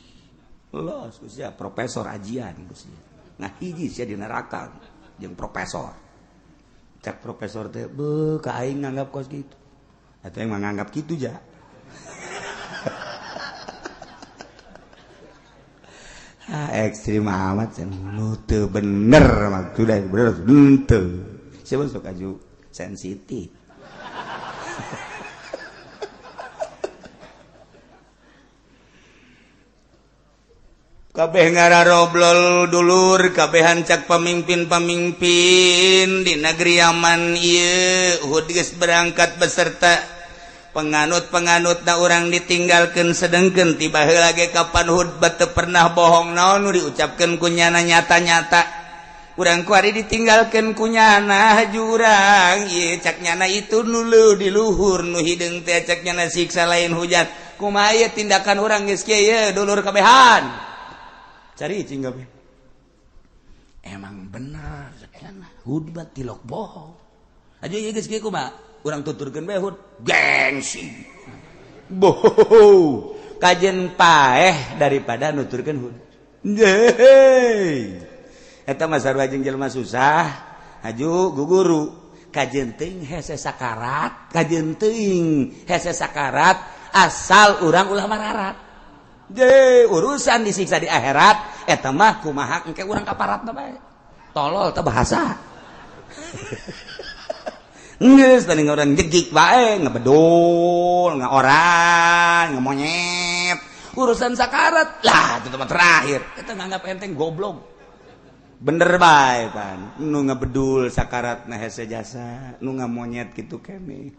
Los sia profesor ajian sia. Nah hiji sia di neraka jeung profesor. Cek profesor teh beuh ka aing nganggap kos kitu. Atuh aing mah nganggap kitu ja. Ah ekstrim amat cenah nu teu bener maksudna bener henteu. Sia sok aju sensitif. Kabeh ngararoblol dulur kabehan cak pemimpin-pemimpin di negeri Yaman ieu Hud geus berangkat beserta penganut-penganut na urang ditinggalkeun sedengkeun tiba heula ge kapan Hud teu pernah bohong naon nu diucapkeun ku nyana nyata-nyata urang kuari ditinggalkeun ku nyana jurang ieu cak nyana itu nu di luhur nu hideung teh cak nyana siksa lain hujan kumaha ieu tindakan urang geus kieu ye dulur kabehan cari cing gabe. Emang bener Hud mah tilok bohong. Aja ieu geus kieu kumaha? Urang tuturkeun bae Hud gengsi. Bohong. Kajen paeh daripada nuturkeun Hud. Yeay. Eta mah sarua jeung jelema susah haju guguru. Kajen teuing hese sakarat, kajen teuing hese sakarat asal urang ulah mararat. De urusan disiksa di akhirat eta mah kumaha engke urang kaparatna bae. Tolol teh bahasa. Geus tadi orang jegik bae ngebedul, ngaoran, ngemonyet. Urusan sakarat lah itu tempat terakhir. Eta nganggap enteng goblok. Bener bae pan. Nu ngebedul sakarat na hese jasa, nu ngamonyet kitu kene.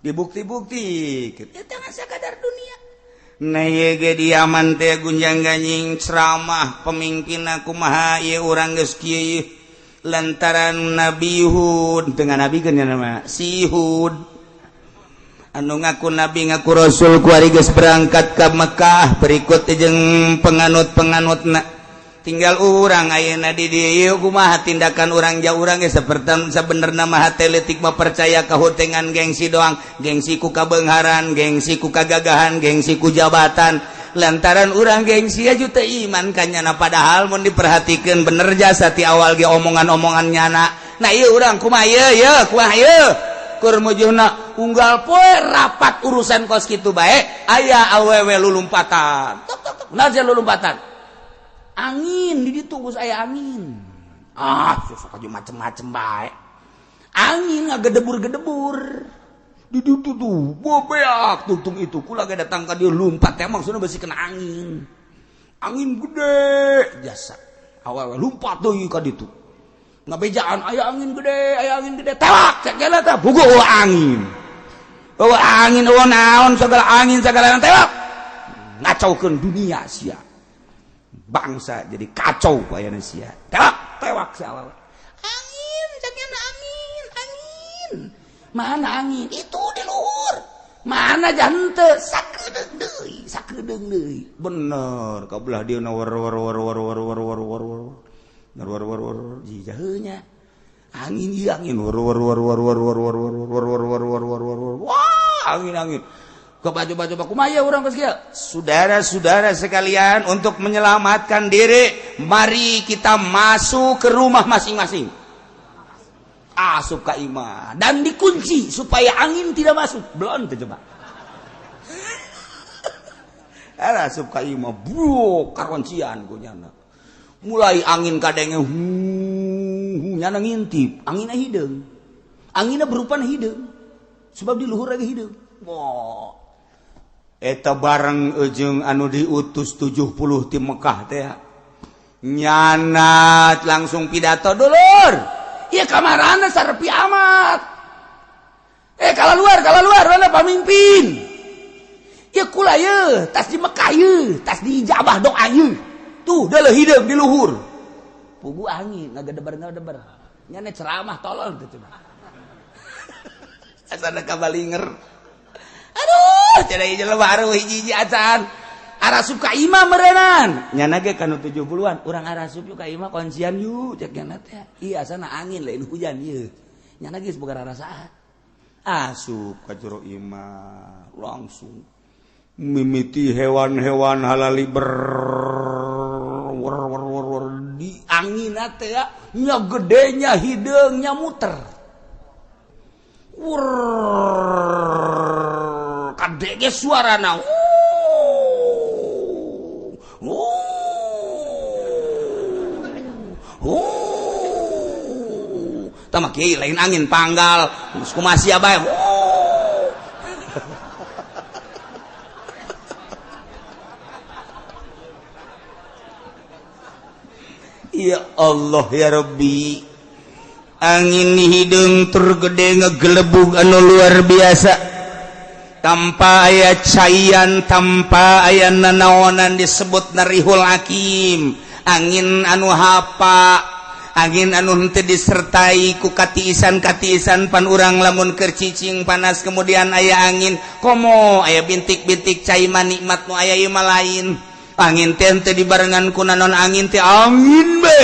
Dibukti-bukti kitu. Eta ngan sakadar dunia. Nah ye ge diaman teh gunjang-ganjing ceramah pemimpinna kumaha ieu urang geus kieu lantaran Nabi Hud dengan Nabi kan nama si Hud anu ngaku Nabi ngaku Rasul kuari geus berangkat ka Mekah berikut jeung penganut-penganutna tinggal urang ayeuna di dieu kumaha tindakan urang jauh urang ge saperti sabenerna mah hate leutik mah percaya ka hutengan gengsi doang, gengsi ku kabeungharan, gengsi ku kagagahan, gengsi ku jabatan. Lantaran urang gengsi aja teu iman ka nyana padahal mun diperhatikeun bener jasa ti awal ge omongan-omongan nyana. Nah ieu urang kumaha ieu ieu kumaha ieu keur mujuna unggal poe rapat urusan kos kitu bae aya awewe lulumpatan. Tok tok tok naon lulumpatan? Angin di ditu geus aya angin. Ah sok aja macem-macem bae. Angin ngagedebur-gedebur. Di ditu tuh bobeak tuntung itu kula ge datang ka dieu lumpat teh maksudna besi kena angin. Angin gede jasa. Awewe lumpat deui ka ditu. Ngabejaan aya angin gede tewak cek gela teh bugo angin. Eueuh angin eueuh naon segala angin segala tewak. Ngacaukeun dunia sia. Bangsa jadi kacau ayana sia. Tewak tewak si awewe. Angin cek angin angin. Mana angin itu di luhur, mana jante sakedeung deui, sakedeung deui. Bener kabelah dia war war war war war war war war war war war war jijahnya. Angin ieu angin war war war war war war war war war war war war war war war. Wah, angin angin. Coba-coba kumaha urang geus kieu. Saudara-saudara sekalian, untuk menyelamatkan diri, mari kita masuk ke rumah masing-masing. Asup ka imah dan dikunci supaya angin tidak masuk. Belum tuh coba. Asup ka imah, bro, karoncian ku nyana. Mulai angin kadenge nyana ngintip, anginna hideung. Anginna berupa hideung. Sebab di luhur lagi hideung. Wah. Eta bareng jeung anu diutus 70 ti Mekah teh. Nyana langsung pidato dulur. Iya kamarana sarepi amat. Kalau luar mana pamimpin. Ya kula ye, tas di Mekah ye, tas di ijabah doa ye. Tuh dalah hideung di luhur. Pugu angin ngagedeber-ngagedeber. Nyana ceramah tolol teh coba. Asana kabalinger. Aduh, cenah jelema baru hiji-hiji acan. Arasup ka imah meureunan. Nyana ge kanu 70-an, urang arasup yuk ka imah kuncian yuk cek nyana teh. Iya asana angin lain hujan ieu. Nyana geus boga rarasaan. Asup ka jero imah langsung mimiti hewan-hewan halali ber wer wer wer wer di angin teh ya nya gedenya hideungnya muter. Wur kadege suarana. Tama kiai lain angin panggal, geus kumaha sia bae. Ya Allah ya Rabbi. Angin hideung tur gede ngegelebug anu luar biasa. Tanpa aya caian, tanpa aya nanaonan disebut narihul hakim. Angin anu hapa, angin anu henteu disertai ku katiisan-katiisan pan urang lamun keur cicing panas kemudian aya angin komo aya bintik-bintik cai mah nikmat nu aya ieu mah lain. Angin teh henteu dibarengan ku nanon angin teh angin be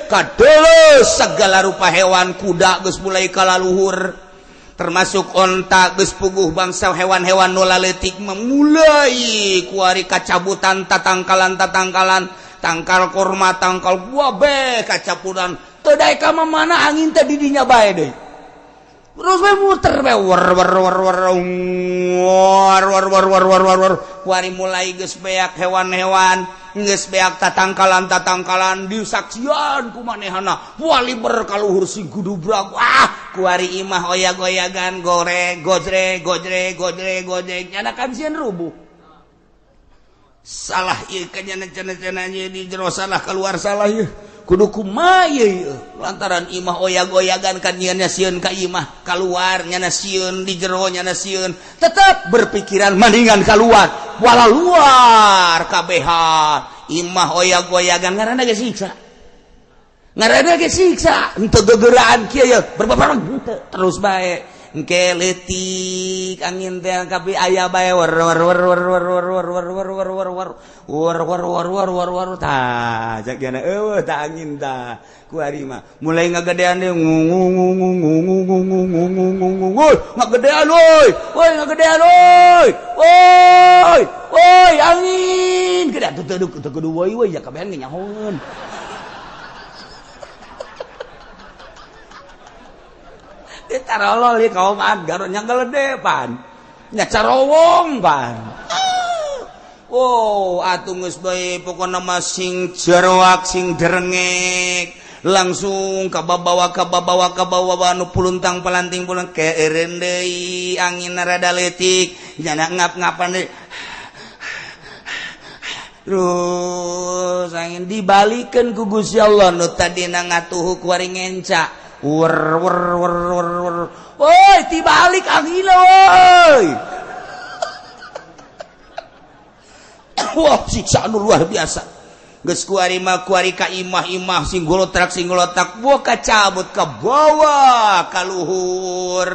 kadeuleu segala rupa hewan kuda geus mulai kalaluhur. Termasuk onta geus puguh bangsa hewan-hewan nu laletik memulai kuari kacabutan tatangkalan-tatangkalan tangkal korma tangkal buah be kacapuran teu daek ka mana angin teh di dinya bae deui. Terus we muter we war war war war war war war war war war war kuari mulai geus beak hewan-hewan geus beak tatangkalan-tatangkalan disaksian ku manehna wali berkaluhur sing gudubrak ah kuari imah oyag-oyagan goreng gojre gojre gojre gojre nyana kan sieun rubuh salah ieu ka nyana cenah-cenah di jero salah keluar salah ieu kudu kumaha ieu lantaran imah oyag-oyagan kan nyana sieun ka imah keluar nyana sieun di jero nyana sieun tetep berpikiran mendingan keluar wala luar kabehan imah oyag-oyagan ngaranna ge siksa ngaranna ge siksa henteu gegeraan kieu ye berbabareng terus bae engke leutik angin teh kapi aya bae war war war war war war war war war war war war war war war war war war tah cak jana eueuh tah angin tah ku ari mah mulai ngagedean deui ngung ngung ngung ngung ngung ngung ngung ngung ngung ngagedean euy euy ngagedean euy euy euy angin gede teu teu kudu woi woi ya kabehan ge nyahoeun. Tarolol kaum ad garonya ngelede pan nya carowong pan. Oh atuh geus bae pokona mah sing jeroak sing derengek langsung kababawa kababawa kabawa anu puluntang palanting pulang keeureun deui angin rada leutik nyana ngap-ngapan deui terus angin dibalikeun ku Gusti Allah nu tadina ngatuhu ku ari ngenca wer wer wer wer wer woi tibalik angin woi. Wah siksa anu luar biasa geus kuari mah kuari ka imah-imah sing golotrak sing golotak wah kacabut ka bawah ka luhur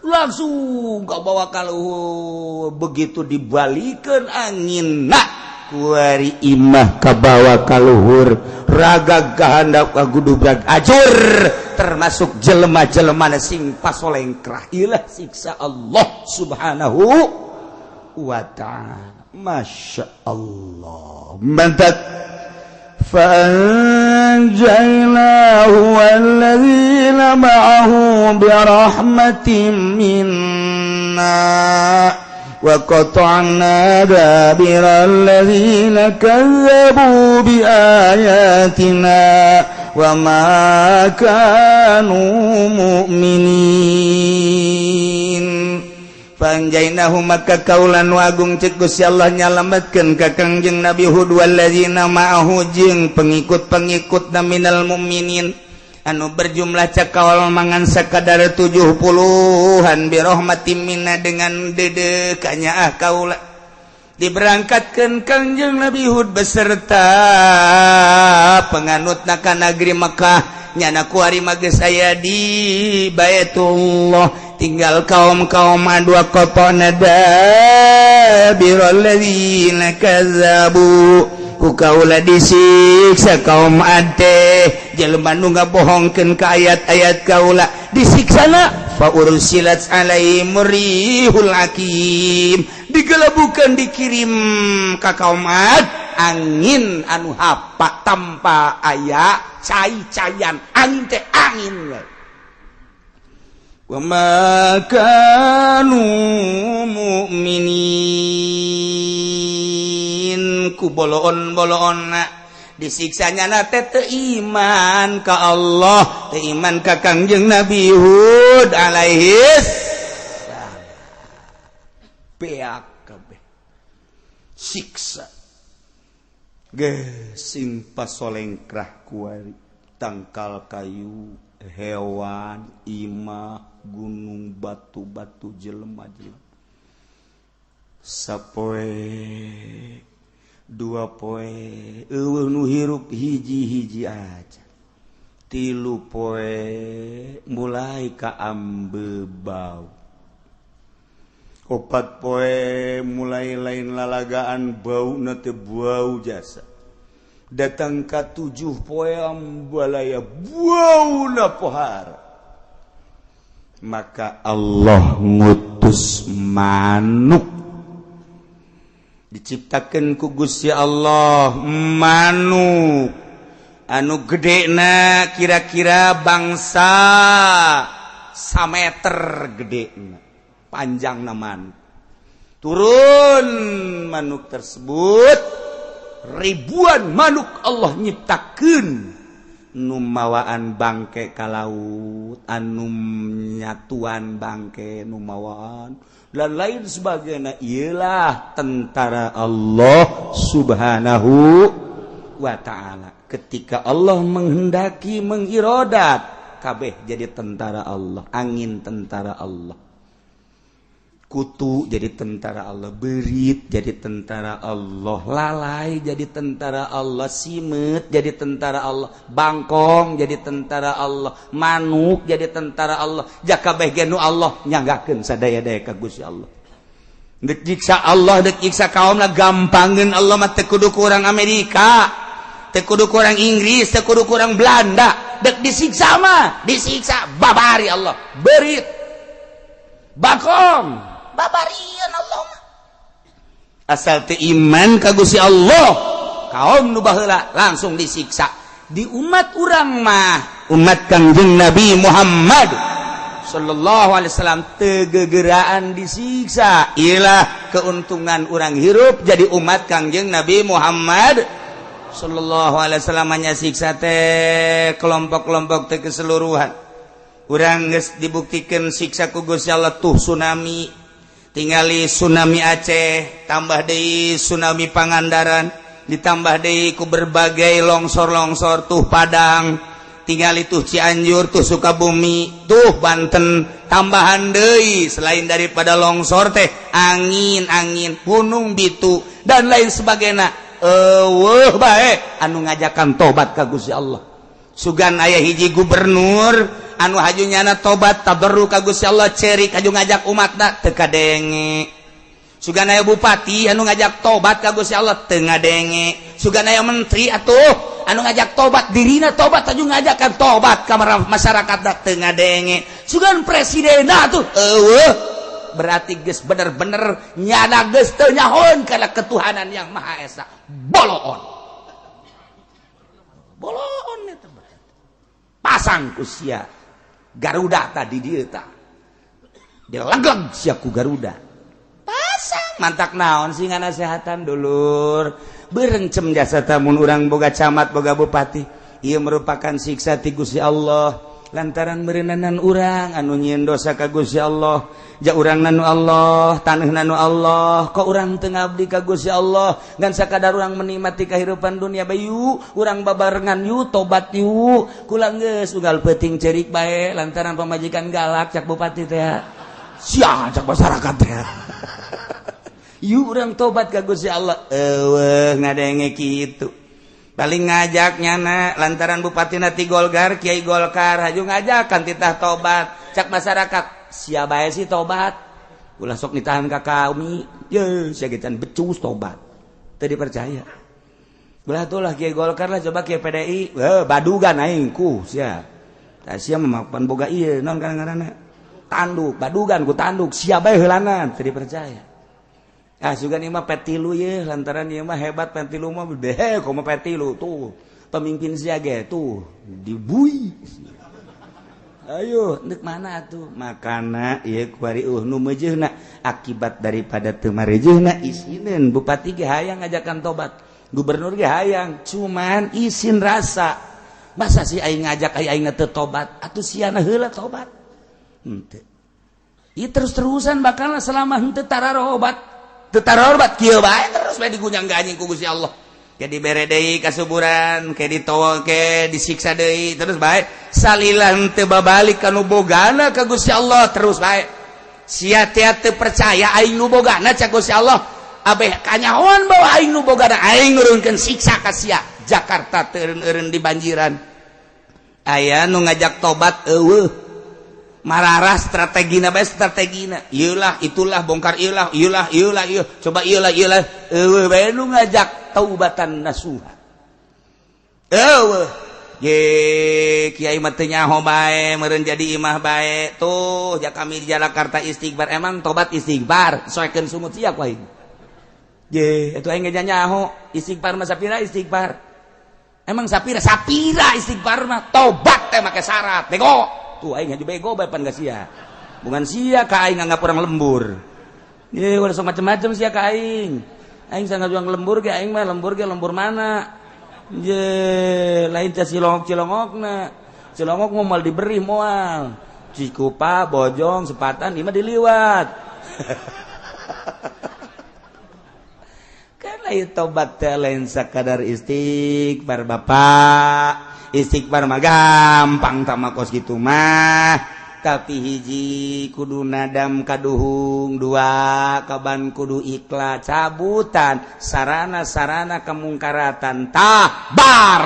langsung ka bawah ka luhur begitu dibalikeun angin nah kuari imah ka bawah ka luhur raga kahandap ka gudubrag ajur termasuk jelema-jelema sing pasolengkrah ilah siksa Allah Subhanahu wa ta'ala. Masya Allah mantap. Fanjainahu walladzina ma'ahu birahmatin minna wa qata'na dabiral ladzina kazzabu biayatina wa ma kanu mu'minin. Panjainahu maka kaulan wagung cek Gusti Allah nyalametkeun ka Kangjeng Nabi Hud walladzina ma'ahu jeung pengikut-pengikut minal mukminin anu berjumlah cakaul mangan sakadar 70-an bi rahmatin minna dengan dedekanya ah kaula diberangkatkeun Kangjeng Nabi Hud beserta penganutna ka negeri Mekah nyana ku ari mah geus aya di Baitullah tinggal kaum-kaum dua qatana dabiral ladzina kazzabu ku kaula disiksa kaum ade jelema nu ngabohongkeun ka ayat-ayat kaula disiksana fa ursilat alaihim rihul hakim digelebukeun dikirim ka kaum Ad angin anu hapa tanpa aya cai-caian angin teh angin we. Wa ma kanu mu'minin ku boloon-boloonna disiksanya na teh teu iman ka Allah teu iman ka Kangjeng Nabi Hud alaihis salam beak kabeh siksa ge sing pasolengkrah kuari tangkal kayu hewan imah gunung batu-batu jelema-jelema sapoe dua poe eueuh nu hirup hiji-hiji aja tilu poe mulai ka ambe bau opat poe mulai lain lalagaan bau na teh bau jasa datang ka 7 poe ambalaya bau na pohara. Maka Allah ngutus manuk, diciptakan ku Gusti Allah manuk anu gede na kira-kira bangsa sameter gede panjang naman. Turun manuk tersebut, ribuan manuk Allah nyiptakeun, nu mawaan bangke ka laut, anu nyatuan bangke, nu mawaan dan lain sebagainya. Ialah tentara Allah Subhanahu wa Ta'ala. Ketika Allah menghendaki, mengirodat, kabeh jadi tentara Allah. Angin tentara Allah, kutu jadi tentara Allah, berit jadi tentara Allah, lalai jadi tentara Allah, simet jadi tentara Allah, bangkong jadi tentara Allah, manuk jadi tentara Allah. Jaka kabeh ge nu Allah nyanggakeun sadaya-daya ka Gusti Allah. Dek nyiksa Allah, dek nyiksa kaumna gampangeun. Allah mah teu kudu ku urang Amerika, teu kudu ku urang Inggris, teu kudu ku urang Belanda. Dek disiksa mah disiksa babari Allah berit, bakong, babarian Allah mah, asal teu iman ka Gusti Allah. Kaum nu baheula langsung disiksa. Di umat urang mah, umat Kangjeng Nabi Muhammad sallallahu alaihi wasallam, teu gegeraan disiksa. Ilah keuntungan urang hirup jadi umat Kangjeng Nabi Muhammad sallallahu alaihi wasallam. Nya siksa teh kelompok-kelompok teh keseluruhan. Urang geus dibuktikan siksa ku Gusti Allah tuh tsunami, tingali tsunami Aceh, tambah deui tsunami Pangandaran, ditambah deui ku berbagai longsor-longsor tuh Padang, tingali tuh Cianjur, tuh Sukabumi, tuh Banten. Tambahan deui selain daripada longsor teh angin-angin gunung bitu dan lain sebagainya. Euweuh bae anu ngajakan tobat ka Gusti Allah. Sugan aya hiji gubernur anu haju nyana tobat, tadarru ka Gusti Allah, cerik, haju ngajak umatna, teu kadenge. Sugan aya bupati anu ngajak tobat ka Gusti Allah, teu ngadenge. Sugan aya menteri atuh anu ngajak tobat, dirina tobat, haju ngajakan tobat ka masyarakat, teu ngadenge. Sugan presiden atuh euweuh. Berarti geus bener-bener nyana geus teu nyahoeun kana ketuhanan yang Maha Esa. Boloon, boloon eta. Pasang ku sia Garuda tadi, dia ta dilegleg sia ku Garuda, pasang. Mantak naon sih nganasehatan dulur, berencem jasa tamun urang boga camat, boga bupati. Ieu merupakan siksa ti Gusti Allah lantaran merenanan urang anu nyieun dosa ka Gusti Allah. Ja urang nanu Allah, tanah nanu Allah, kok urang teu ngabdi ka Gusti Allah, ngan sakadar urang menikmati kehidupan dunia bayu. Urang babarengan yuk, tobat yuk. Kula geus unggal peuting cerik bae lantaran pamajikan galak, cak bupati teh sia, cak masyarakat teh. Yuk urang tobat ka Gusti Allah. Euweuh ngadenge kitu. Paling ngajak nyana lantaran bupati nati Golkar, Kiai Golkar, haju ngajakan titah tobat, cak masyarakat sia bae sih tobat, ulah sok ditahan ka kami ye sia gecan becus tobat. Teu dipercaya. Belah tuh lah Kiai Golkar lah, coba Kiai PDI, eh, badugan aing ku sia. Tah sia mah pan boga ieu naon ngaranna, tanduk, badugan ku tanduk sia bae heulanan. Teu dipercaya. Ah, sugan ieu mah P3 ye, lantaran ieu mah hebat P3 mah deh, komo P3 tuh pemimpin sia ge tuh dibui. Ayo ndek mana atuh? Makana ieu kuari nu meujeuna akibat daripada teu marejeuna isineun. Bupati ge hayang ngajakan tobat, gubernur ge hayang, cuman isin rasa, masa sih aing ngajak aing aing teu tobat? Atuh siana heula tobat. Henteu. Ieu terus-terusan bakal selama henteu tararobat. Teu tararobat kieu bae terus bae digunyang ganjing ku Gusti Allah. Ke dibere deui kasuburan, ke ditowo, ke disiksa deui, terus bae salila henteu babalik ka nu bogana ka Gusti Allah. Terus bae sia teh teu percaya aing nu bogana, cak Gusti Allah. Abeh kanyahoan bahwa aing nu bogana, aing nurunkeun siksa ka sia. Jakarta teu eureun dibanjiran, aya nu ngajak tobat? Euweuh. Mararah strategina bae strategina, ieulah itulah, bongkar ieulah ieulah ieulah ieu, coba ieulah ieulah. Euweuh bae nu ngajak taubatan nasuha, euweuh. Ye kiai mah teu nyaho bae meureun jadi imah bae tuh ja kami di Jakarta istighfar emang tobat istighfar soekeun sungut sia ku aing. Ye atuh aing ge nyaho istighfar mah sapira istighfar. Emang sapira sapira istighfar mah tobat teh make syarat bego. Tuh aing haju bego bae pan ka sia. Bukan sia ka aing nganggap urang lembur. Ye ulah sok macem-macem sia ka aing. Aing sangat juang lembur ge aing mah lembur ge lembur mana? Je lain teh cilongok-cilongokna. Cilongok moal diberi moal. Cikupa, Bojong, Sepatan ieu mah diliwat. Kan lain tobat teh lain sakadar istighfar bapak. Istighfar mah gampang tah mah kos kitu mah. Tapi hiji kudu nadam kaduhung, dua kaban kudu ikhlas cabutan sarana-sarana kemungkaratan tah bar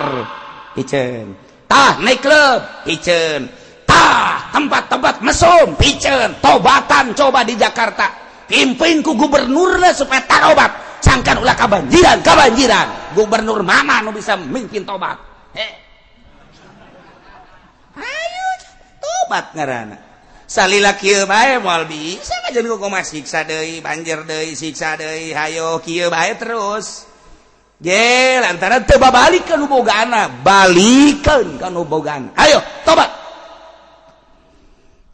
piceun, tah nightclub piceun, tah tempat-tempat mesum piceun. Tobatan coba di Jakarta pimpin ku gubernurna supaya tarobat sangkan ulah kabanjiran kabanjiran. Gubernur mana nu bisa mimpin tobat? Ayo tobat ngaranna salila kieu bae moal bisa ngajeun ku kumaha siksa deui banjir deui siksa deui hayo kieu bae terus. Ge lantaran teu babalikeun nu bogaana balikeun ka nu bogaana ayo tobat.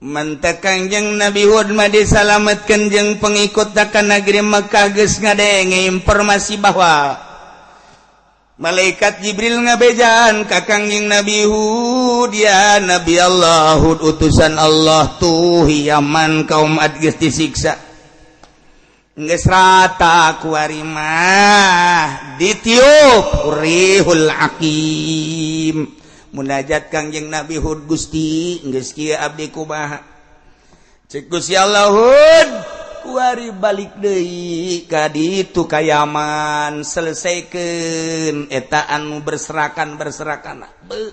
Mentek Kangjeng Nabi Hud mah disalametkeun jeung pengikut ka negeri Mekah geus ngadenge informasi bahwa Malaikat Jibril ngabejaan ka Kangjeng Nabi Hud, ya Nabi Allah Hud utusan Allah tuh Yaman kaum Ad geus disiksa geus rata ku ari mah ditiup rihul aqim. Munajat Kangjeng Nabi Hud, Gusti geus kieu abdi kumaha? Cek Gusti Allah Hud kuari balik deui ka ditu ka Yaman selesaikeun eta anu berserakan-berserakan. Beuh.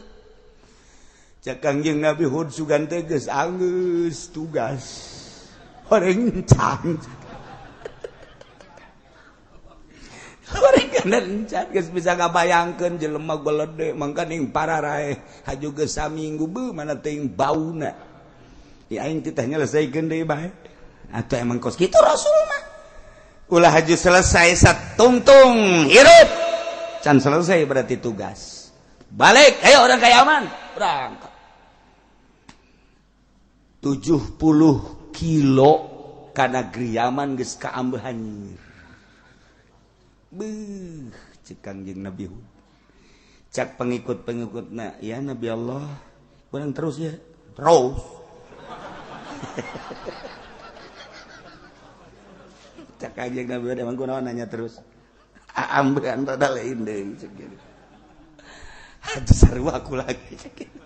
Cek Kangjeng Nabi Hud sugan teh geus anggeus tugas horeng can. Horeng encan geus bisa ngabayangkeun jelema golede mangkaning pararaeh haju geus saminggu beuh mana teuing bauna. Ya aing teh nyelesaikeun deui bae. Atau emang kos gitu Rasul mah ulah haju selesai satungtung hirup can selesai berarti tugas balik ayo orang kaya aman berangkat 70 kilo kana Yaman geus kaambeuh hanyir. Beuh cek Kangjeng Nabi Hud cak pengikut-pengikutna ya Nabi Allah urang terus ya terus. Cak Kangjeng Nabi Hud emang kunaon nanya terus ambean rada lain deui cek gitu. Aduh sarua aku lagi cek gitu.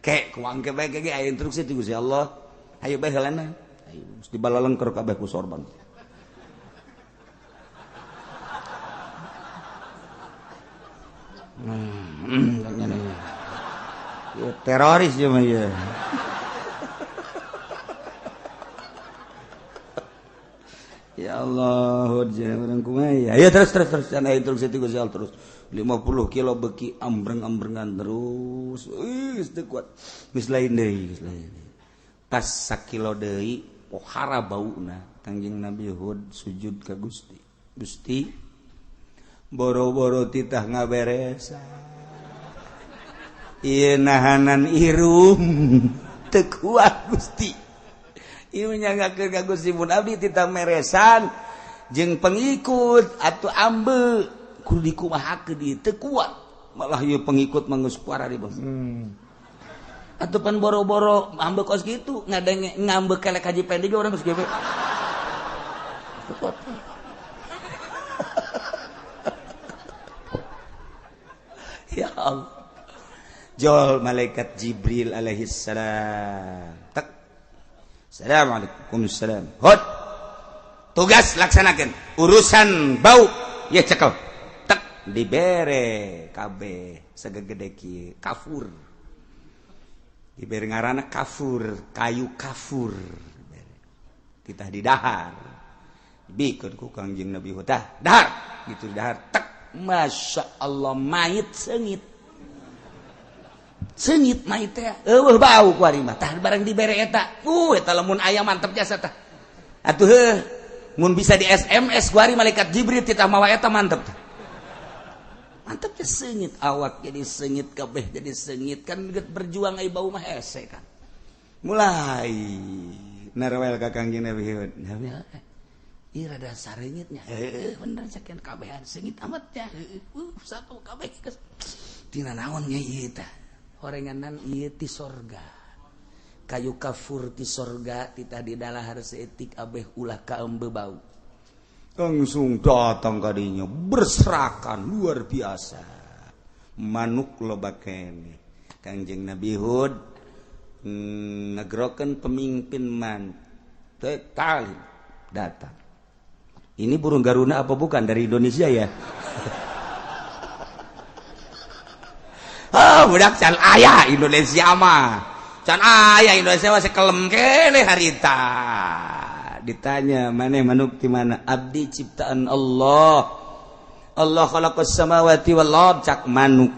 Kek kuang ke bae ge aya instruksi ti Gusti Allah. Hayu bae heulana. Hayu geus dibalalengker kabeh ku sorban. Ya, teroris ieu mah ieu. Ya Allah, urang kumaha ya. Ayo terus terus terus cenah instruksi ti Gusti Allah terus. 50 kilo beki ambreng-ambrengan terus. Geus teu kuat. Geus lain deui, geus lain. Tas sakilo deui pohara bauna. Kangjeng Nabi Hud sujud ka Gusti. Gusti boro-boro titah ngaberesan. Ieu nahanan irung teu kuat Gusti. Ieu nyangakeun ka Gusti mun abdi titah meresan jeung pengikut atuh ambe kudu dikumahakeun ieu teu kuat. Malah ieu pengikut mah geus kuara di bawah. Atuh pan boro-boro ambe kos kitu ngadenge ngambek kelek haji pendek urang geus gewe. Teu kuat. Ya Allah. Jol malaikat Jibril alaihi salam. Tek. Assalamualaikum salam. Hud. Tugas laksanakan. Urusan bau ya cekel. Tek dibere kabeh segede kieu kafur. Dibere ngaranna kafur, kayu kafur. Kita didahar. Bikeun ku Kangjeng Nabi Hud. Dahar gitu dahar. Tek. Masya Allah mayit sengit. Seungit mah teh eueuh bau ku ari mah tah barang dibere eta. Eta lamun aya mantep jasa tah. Atuh heuh mun bisa di SMS ku ari malaikat Jibril titah mawa eta mantep tah. Mantep teh seungit awak jadi seungit kabeh jadi seungit kan berjuang ai bau mah hese kan. Mulai narwel ka Kangjeng Nabi Hud. Ih rada sareungitnya. Heuh bener sakian kabehan seungit amat nya. Satu kabeh tina naon nya ieu tah. Horenganan ieu ti sorga. Kayu kafur ti sorga titah di dalahar seetik abeh ulah kaembe bau. Langsung datang kadinya berserakan luar biasa. Manuk loba keneh. Kangjeng Nabi Hud ngegrokeun pemimpin man total datang. Ini burung Garuna apa bukan dari Indonesia ya? Oh, budak can aya Indonesia mah. Can aya Indonesia masih kelem keneh harita. Ditanya, maneh manuk ti mana? Abdi ciptaan Allah. Allah khalaqas samawati wal ard cak manuk.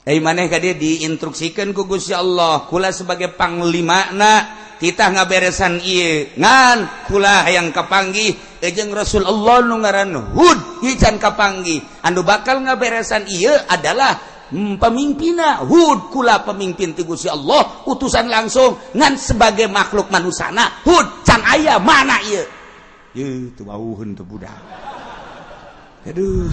Maneh ka dia diinstruksikeun ku Gusti Allah, kula sebagai panglimana titah ngaberesan ieu ngan kula hayang kapanggih jeung Rasul Allah nu ngaran Hud ieu can kapanggih. Anu bakal ngaberesan ieu adalah pemimpinna Hud, kula pemimpin ti Gusti Allah utusan langsung ngan sebagai makhluk manusana Hud can aya mana ieu. Ieu teu bauheun teu budak. Aduh.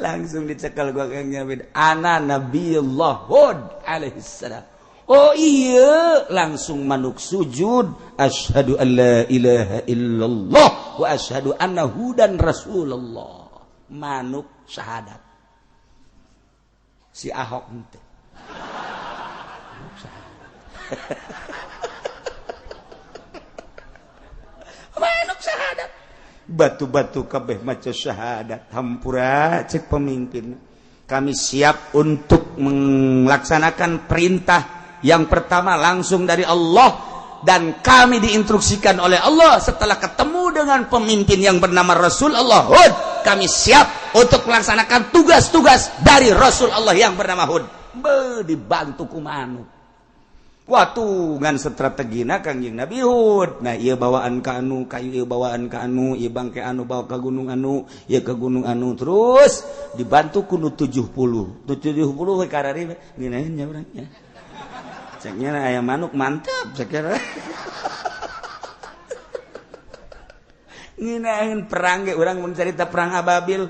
Langsung dicekal gua Kang Nyabid. Ana Nabiullah Hud alaihissalam. Oh iya, langsung manuk sujud. Asyhadu an la ilaha illallah wa asyhadu anna hudan Rasulullah. Manuk syahadat. Si Ahok ente. Manuk syahadat. Batu-batu kabeh maca syahadat. Hampura cek pemimpin. Kami siap untuk melaksanakan perintah yang pertama langsung dari Allah, dan kami diinstruksikan oleh Allah setelah ketemu dengan pemimpin yang bernama Rasul Allah Hud, kami siap untuk melaksanakan tugas-tugas dari Rasul Allah yang bernama Hud. Be dibantu ku manuk. Waktu ngan strategina Kangjeng Nabi Hud. Nah, ieu bawaan ka anu, kayu ieu bawaan ka anu, ieu bangke anu bawa ka gunung anu, ieu ka gunung anu, terus dibantu ku nu 70. 70 we karari ngeunaheun nya urang nya. Ceknya aya manuk mantap ceknya. Ngeunaheun perang ge urang mun carita perang Ababil.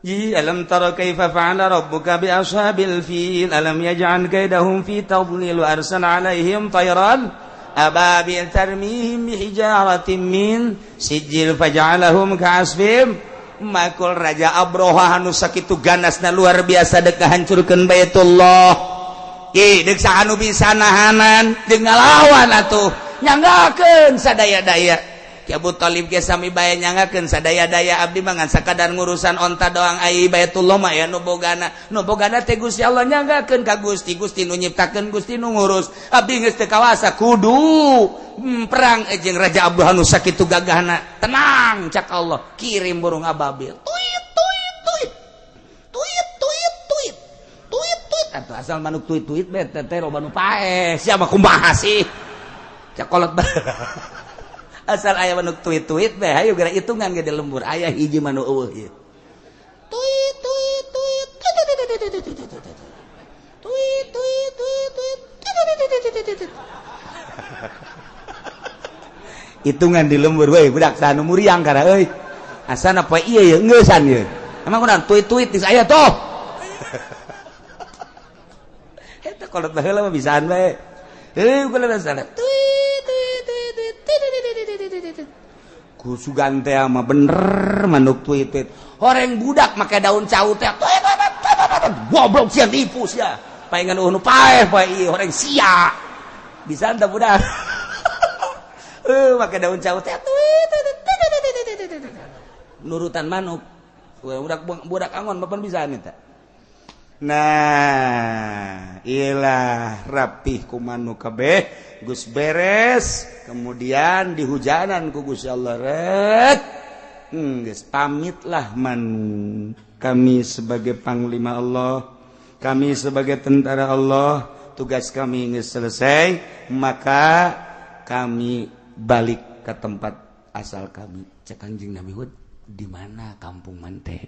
Ji alam tara kaifa fa'ala rabbuka bi ashabil fil alam yaj'al kaidahum fi tadlil wa arsala 'alaihim tayran ababil tarmihim bihijaratin min sijil faj'alahum ka'asfim makul. Raja Abroha anu sakitu ganasna luar biasa dek ngahancurkeun Baitullah. Ih dek saha nu bisa nahanan jeung ngalawan atuh nyanggakeun sadaya-daya. Ki Abu Thalib ge sami bae nyanggakeun sadaya-daya abdi mah ngan sakadar ngurusan onta doang ai Baitullah mah aya nu bogana. Nu bogana teh Gusti Allah nyanggakeun ka Gusti, Gusti nu nyiptakeun, Gusti nu ngurus. Abdi geus teu kawasa kudu perang jeung Raja Abdul anu sakitu gagahna. Tenang cak Allah, kirim burung ababil. Tuit tuit tuit. Tuit tuit tuit. Tuit tuit. Atuh asal manuk tuit tuit bae teh loba nu paeh. Sia mah kumaha sih? Cak kolot asal aya manuk tuit-tuit bae hayu geura hitungan ge di lembur aya hiji manuk eueuh ieu. Tuit tuit tuit tuit tuit tuit tuit tuit. Hitungan di lembur we budak saha nu muriang kara euy. Asana poe ieu ye ngeusan ieu. Emang kunaon tuit-tuit geus aya toh. Eta kolot baheula mah bisaan bae. Heuh kula salah. Tuit tuit tuit tuit. Ku sugan teh mah bener manuk tuit tuit. Horeng budak make daun cau teh. Goblok sia tipu sia. Paengan eueuh nu paeh poe ieu horeng sia. Bisa teu budak. Make daun cau teh tuit tuit. Nurutan manuk. Budak angon bapan bisa eta. Nah, ilah rapih ku manuk kabeh geus beres, kemudian dihujanan ku Gusti Allah ret. Geus pamitlah manuk. Kami sebagai panglima Allah, kami sebagai tentara Allah, tugas kami geus selesai, maka kami balik ke tempat asal kami. Cek Kangjeng Nabi Hud, di mana kampung mante?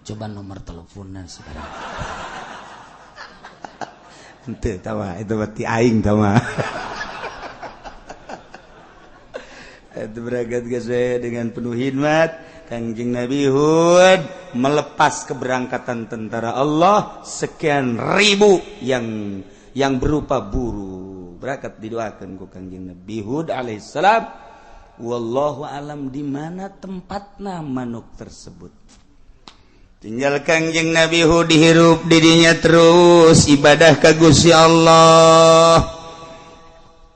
Coba nomor teleponnya sekarang. Ente tawa itu berarti aing tawa. Itu berangkat ke saya dengan penuh hikmat. Kangjeng Nabi Hud melepas keberangkatan tentara Allah sekian ribu yang berupa buru. Berangkat didoakan ku Kangjeng Nabi Hud alaihissalam. Wallahu alam di mana tempatna manuk tersebut. Tinggal Kangjeng Nabi Hud dihirup didinya terus ibadah ka Gusti Allah.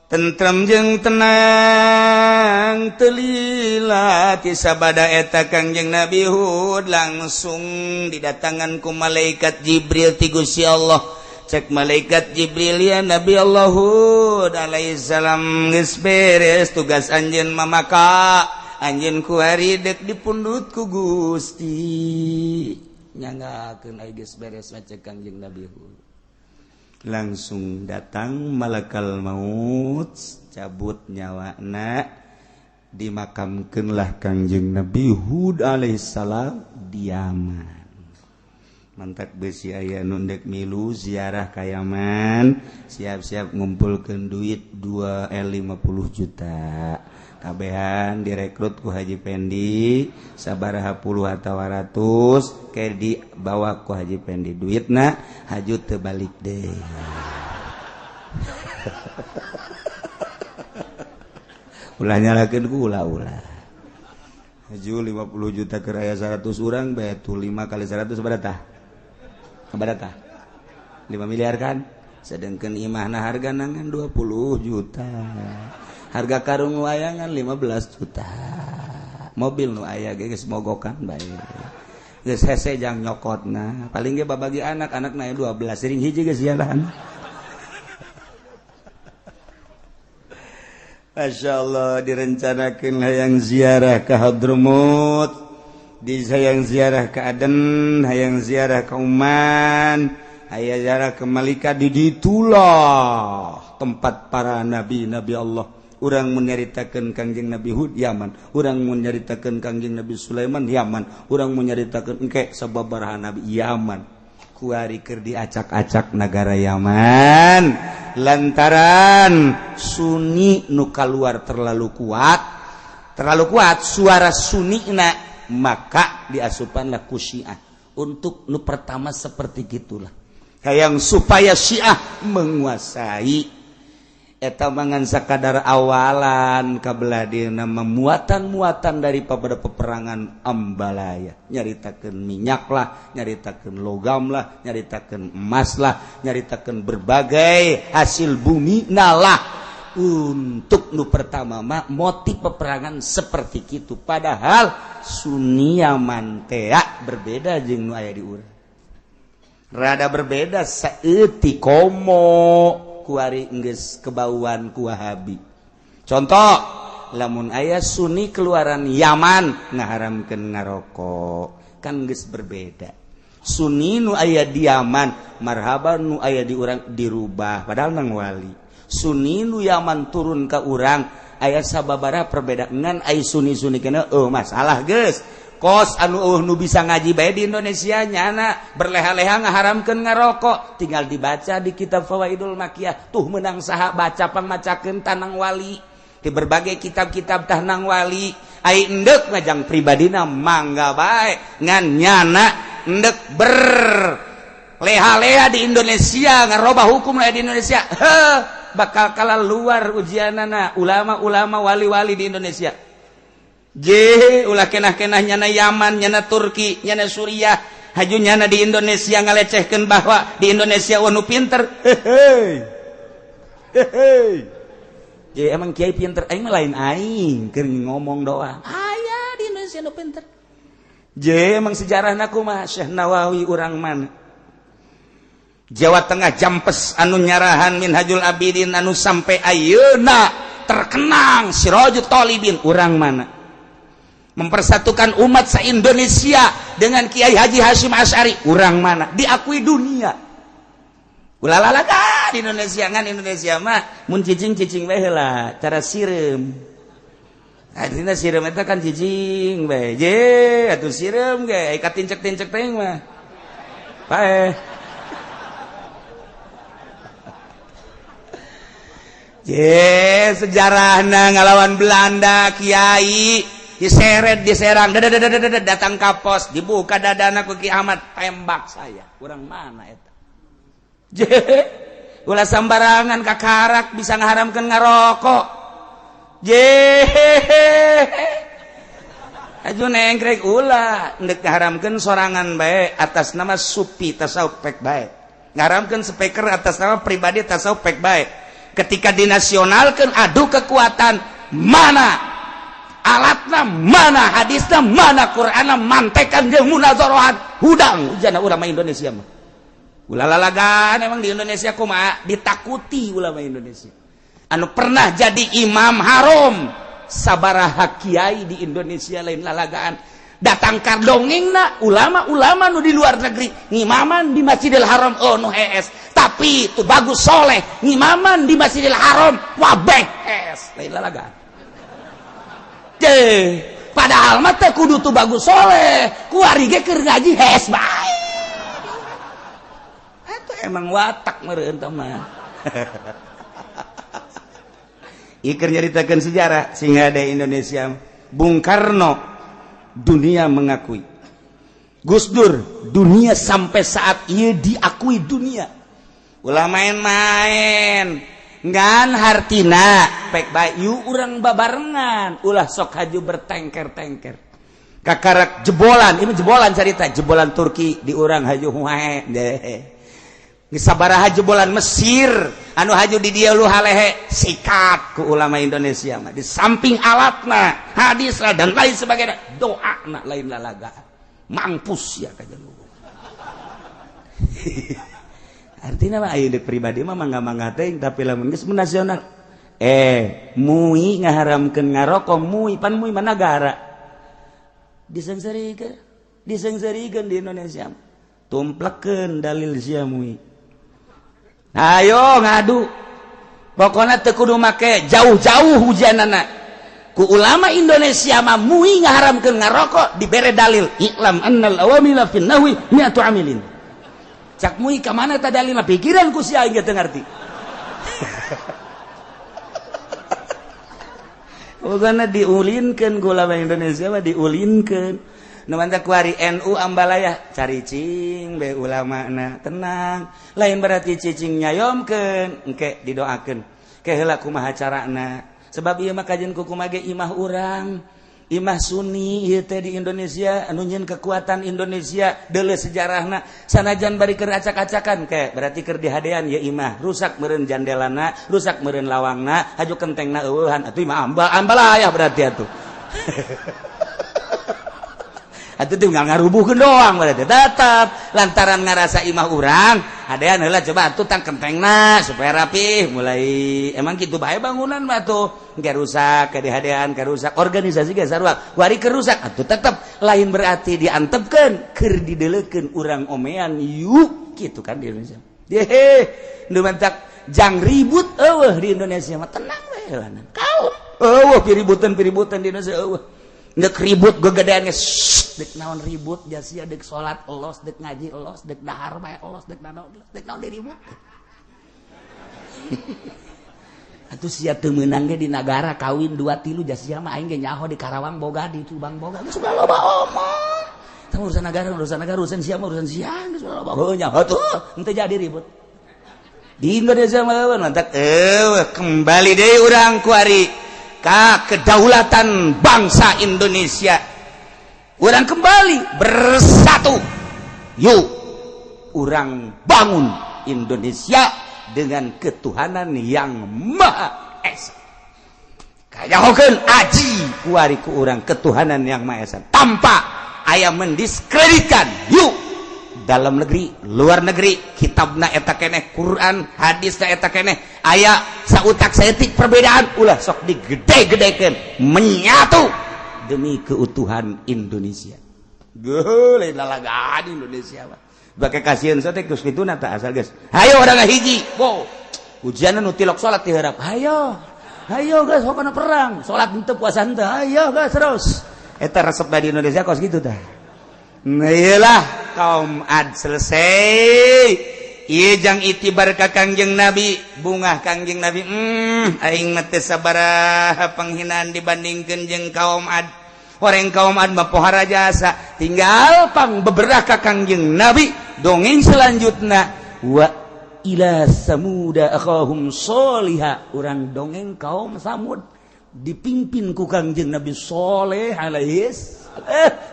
Tentrem jeung tenang telila ti sabada eta Kangjeng Nabi Hud langsung didatangan ku malaikat Jibril ti Gusti Allah. Cek malaikat Jibril, ya Nabi Allah Hud alaihissalam, geus beres tugas anjeun mamaka anjeun ku hari dek dipundut ku Gusti. Nyanggakeun ai geus beres mah cek Kangjeng Nabi Hud. Langsung datang malakal maut, cabut nyawana, dimakamkeunlah Kangjeng Nabi Hud alaihissalam di Yaman. Mantak besi aya nu ndek milu ziarah ka Yaman, siap-siap ngumpulkeun duit 2,50 juta. Kabehan direkrut ku Haji Pendi sabaraha puluh atawa ratus ke dibawa ku Haji Pendi duitna haju teu balik deh. Ulah nyalakeun ku ulah-ulah. Haju 50 juta ke raya 100 urang bae tuh 5 kali 100 sabaraha tah? Sabaraha tah? 5 miliar kan? Sedangkan imahna harga nangan 20 juta. Harga karung wayangan 15 juta. Mobil nu aya ge geus mogokan bae. Geus hese jang nyokotna. Paling ge babagi anak, anakna 12 sering hiji geus jalan. Masya Allah direncanakeun hayang ziarah ka Hadramut, di hayang ziarah ka Aden, hayang ziarah ka Uman, hayang ziarah ke Malika, di ditulah tempat para nabi-nabi Allah. Urang menyaritakeun Kangjeng Nabi Hud Yaman, urang menyaritakeun Kangjeng Nabi Sulaiman Yaman, urang menyaritakeun engke sababaraha nabi Yaman. Kuari keur diacak-acak nagara Yaman lantaran Sunni nu kaluar terlalu kuat suara Sunni na, maka diasupanlah ku Syiah. Untuk nu pertama seperti gitulah, hayang supaya Syiah menguasai eta mangan sakadar awalan kabeladina memuatan-muatan daripada peperangan Ambalaya, nyaritakeun minyak lah, nyaritakeun logam lah, nyaritakeun emas lah, nyaritakeun berbagai hasil bumi nalah. Untuk nu pertama mah motif peperangan seperti itu, padahal Sunni Yaman tea berbeda jeung nu aya di urang, rada berbeda saeutik komo kuari enggeus kebauan ku Wahabi. Contoh, lamun aya Sunni keluaran Yaman ngaharamkeun ngarokok, kan geus berbeda. Sunni nu aya di Yaman marhaban nu aya di urang dirubah padahal nang wali. Sunni nu Yaman turun ka urang aya sababaraha perbedaan ai Sunni-Sunni kana masalah geus. Kos anu nu bisa ngaji bae di Indonesia nyana berleha-leha ngaharamkeun ngarokok, tinggal dibaca di kitab Fawaidul Makiyah tuh menang saha baca pangmacakeun tanang wali di berbagai kitab-kitab tanang wali. Ai endek ngajang pribadina mangga bae ngan nyana endek berleha-leha di Indonesia ngarobah hukum lah di Indonesia, heh, bakal kalah luar ujianana ulama-ulama wali-wali di Indonesia. J ulah kenah-kenah nyana Yaman, nyana Turki, nyana Suriah, haju nyana di Indonesia ngalecehkeun bahwa di Indonesia nu pinter. Hehe. Hehe. J emang kiai pinter aing mah lain aing keur ngomong doang. Aya di Indonesia nu pinter. J emang sejarahna kumaha Syekh Nawawi urang mana? Jawa Tengah Jampes anu nyarahan Minhajul Abidin anu sampai ayeuna terkenang Sirajut Thalibin urang mana? Mempersatukan umat se-Indonesia dengan Kiai Haji Hasyim Asy'ari, urang mana diakui dunia. Ulah lalaga di Indonesia, ngan Indonesia mah mun cicing-cicing bae heula cara sireum. Artinya sireum eta kan cicing bae. Je atuh sireum ge ka tincek-tincek teh mah. Pae. Je sejarahna ngalawan Belanda kiai diseret diserang datang ka pos dibuka dadana ku Ki Ahmad tembak saya. Urang mana eta? Je ulah sambarangan kakarak bisa ngaharamkeun ngarokok. Je aju nengkrek ulah ndek ngaharamkeun sorangan bae atas nama supi tasawuf pek bae. Ngaharamkeun speaker atas nama pribadi tasawuf pek bae. Ketika dinasionalkeun adu kekuatan mana alatna mana hadisna mana Qur'anna mantekan jeung munazarahan hudang ujana ulama Indonesia mah. Ulah lalagan emang di Indonesia kumaha ditakuti ulama Indonesia. Anu pernah jadi imam haram sabaraha kiai di Indonesia lain lalagaan datang kardongengna ulama-ulama nu di luar negeri ngimaman di Masjidil Haram oh nu hees tapi itu bagus soleh ngimaman di Masjidil Haram wabeh hees lain lalagaan. Je, padahal mah teh kudu tuh bagus soleh kuari ge keur ngaji hees bae. Eta emang watak meureun teh mah. Ieu nyaritakeun sejarah sehingga ada Indonesia Bung Karno dunia mengakui, Gus Dur dunia sampai saat ieu diakui dunia. Ulah main-main ngan hartina pek bae yuk urang babarengan ulah sok haju bertengker-tengker kakarak jebolan ini jebolan carita jebolan Turki di urang haju wae deh sabaraha jebolan Mesir anu haju di dieu lu halehe sikat ku ulama Indonesia mah di samping alatna hadisna dan lain sebagainya doana lain lalaga mampus ya kajian. Artinya mah ayo dek pribadi mah mangga-mangga teh tapi lamun geus nasional mui ngaharamkeun ngarokok mui pan mui mah nagara diseungseurikeun diseungseurikeun di Indonesia tumplekeun dalil sia mui. Ayo ngadu pokoknya teu kudu make jauh-jauh hujanana ku ulama Indonesia mah mui ngaharamkeun ngarokok dibere dalil i'lam annal awamila fin nahwi mi'atu amilin. Cak mui ka mana ta dalilna pikiran ku sia aing teu ngarti. Pokokna diulinkeun ku ulama Indonesia mah diulinkeun. Nu mantap kuari NU ambalaya cari cing be ulamana tenang lain berarti cicing nyayomkeun engke didoakeun ke heula kumaha carana sebab ieu mah kajian ku kumaha ge imah urang imah Sunni ieu teh di Indonesia anu nyieun kekuatan Indonesia deuleu sejarahna sanajan bari keur acak-acakan ke berarti keur dihadean ye imah rusak meureun jandelana rusak meureun lawangna haju kentengna eueuhan atuh imah ambalaya berarti atuh. Atuh tinggal ngarubuhkeun doang berarti tetap lantaran ngarasa imah urang hadean heula coba atuh tang kentengna supaya rapih mulai emang kitu bae bangunan mah tuh engke rusak ke dihadean ke rusak organisasi ge sarua wari keur rusak atuh tetep lain berarti diantepkeun keur dideleukeun urang omean yuk kitu kan di Indonesia. Dehe nu mantak jang ribut eueuh di Indonesia mah tenang we heulana kaum eueuh piributan-piributan di Indonesia eueuh. Dek ribut gegedeannya dek naon ribut jasia dek salat elos dek ngaji elos dek dahar bae elos dek naon dek naon diribut. Atuh sia teu meunang ge di nagara kawin 2 3 jasia mah aing ge nyaho di Karawang boga di Subang boga geus loba omong. Tah urusan nagara urusan sia mah urusan sia geus loba heuh nyaho tuh henteu jadi ribut. Di Indonesia mah mantak kembali deui urang ku ari ka kedaulatan bangsa Indonesia. Urang kembali bersatu. Yuk urang bangun Indonesia dengan ketuhanan yang Maha Esa. Kayahokeun aji kuari ku urang ketuhanan yang Maha Esa tanpa aya mendiskreditkan. Yuk dalam negeri, luar negeri, kitabna eta keneh, Quran, hadisna eta keneh, aya sautak saeutik perbedaan ulah sok digede-gedekeun, menyatu Demi keutuhan Indonesia. Geuleuh lalagaan Indonesia mah. Bake kasihan sote geus kitu na tah, asal geus. Hayo urang ngahiji. Wow. Ujian nu tilok salat diharap. Hayo. Hayo geus pokona perang. Salat henteu, puasa henteu. Hayo geus terus. Eta resep di Indonesia kos gitu tah. Nah, iyalah kaum Ad selesai. Ieu jang itibar ka Kangjeng Nabi, bungah Kangjeng Nabi. Aing mah teu sabaraha penghinaan dibandingkeun jeung kaum Ad. Orang kaum Ad mah pohara jasa, tinggal pang beberapa ka Kangjeng Nabi. Dongeng selanjutnya, wa ila samuda akhahum sholiha. Urang dongeng kaum Samud dipimpin ku Kangjeng Nabi Soleh alaihis.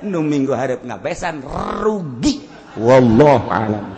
Nu minggu hareup ngabesan rugi. Wallahu a'lam.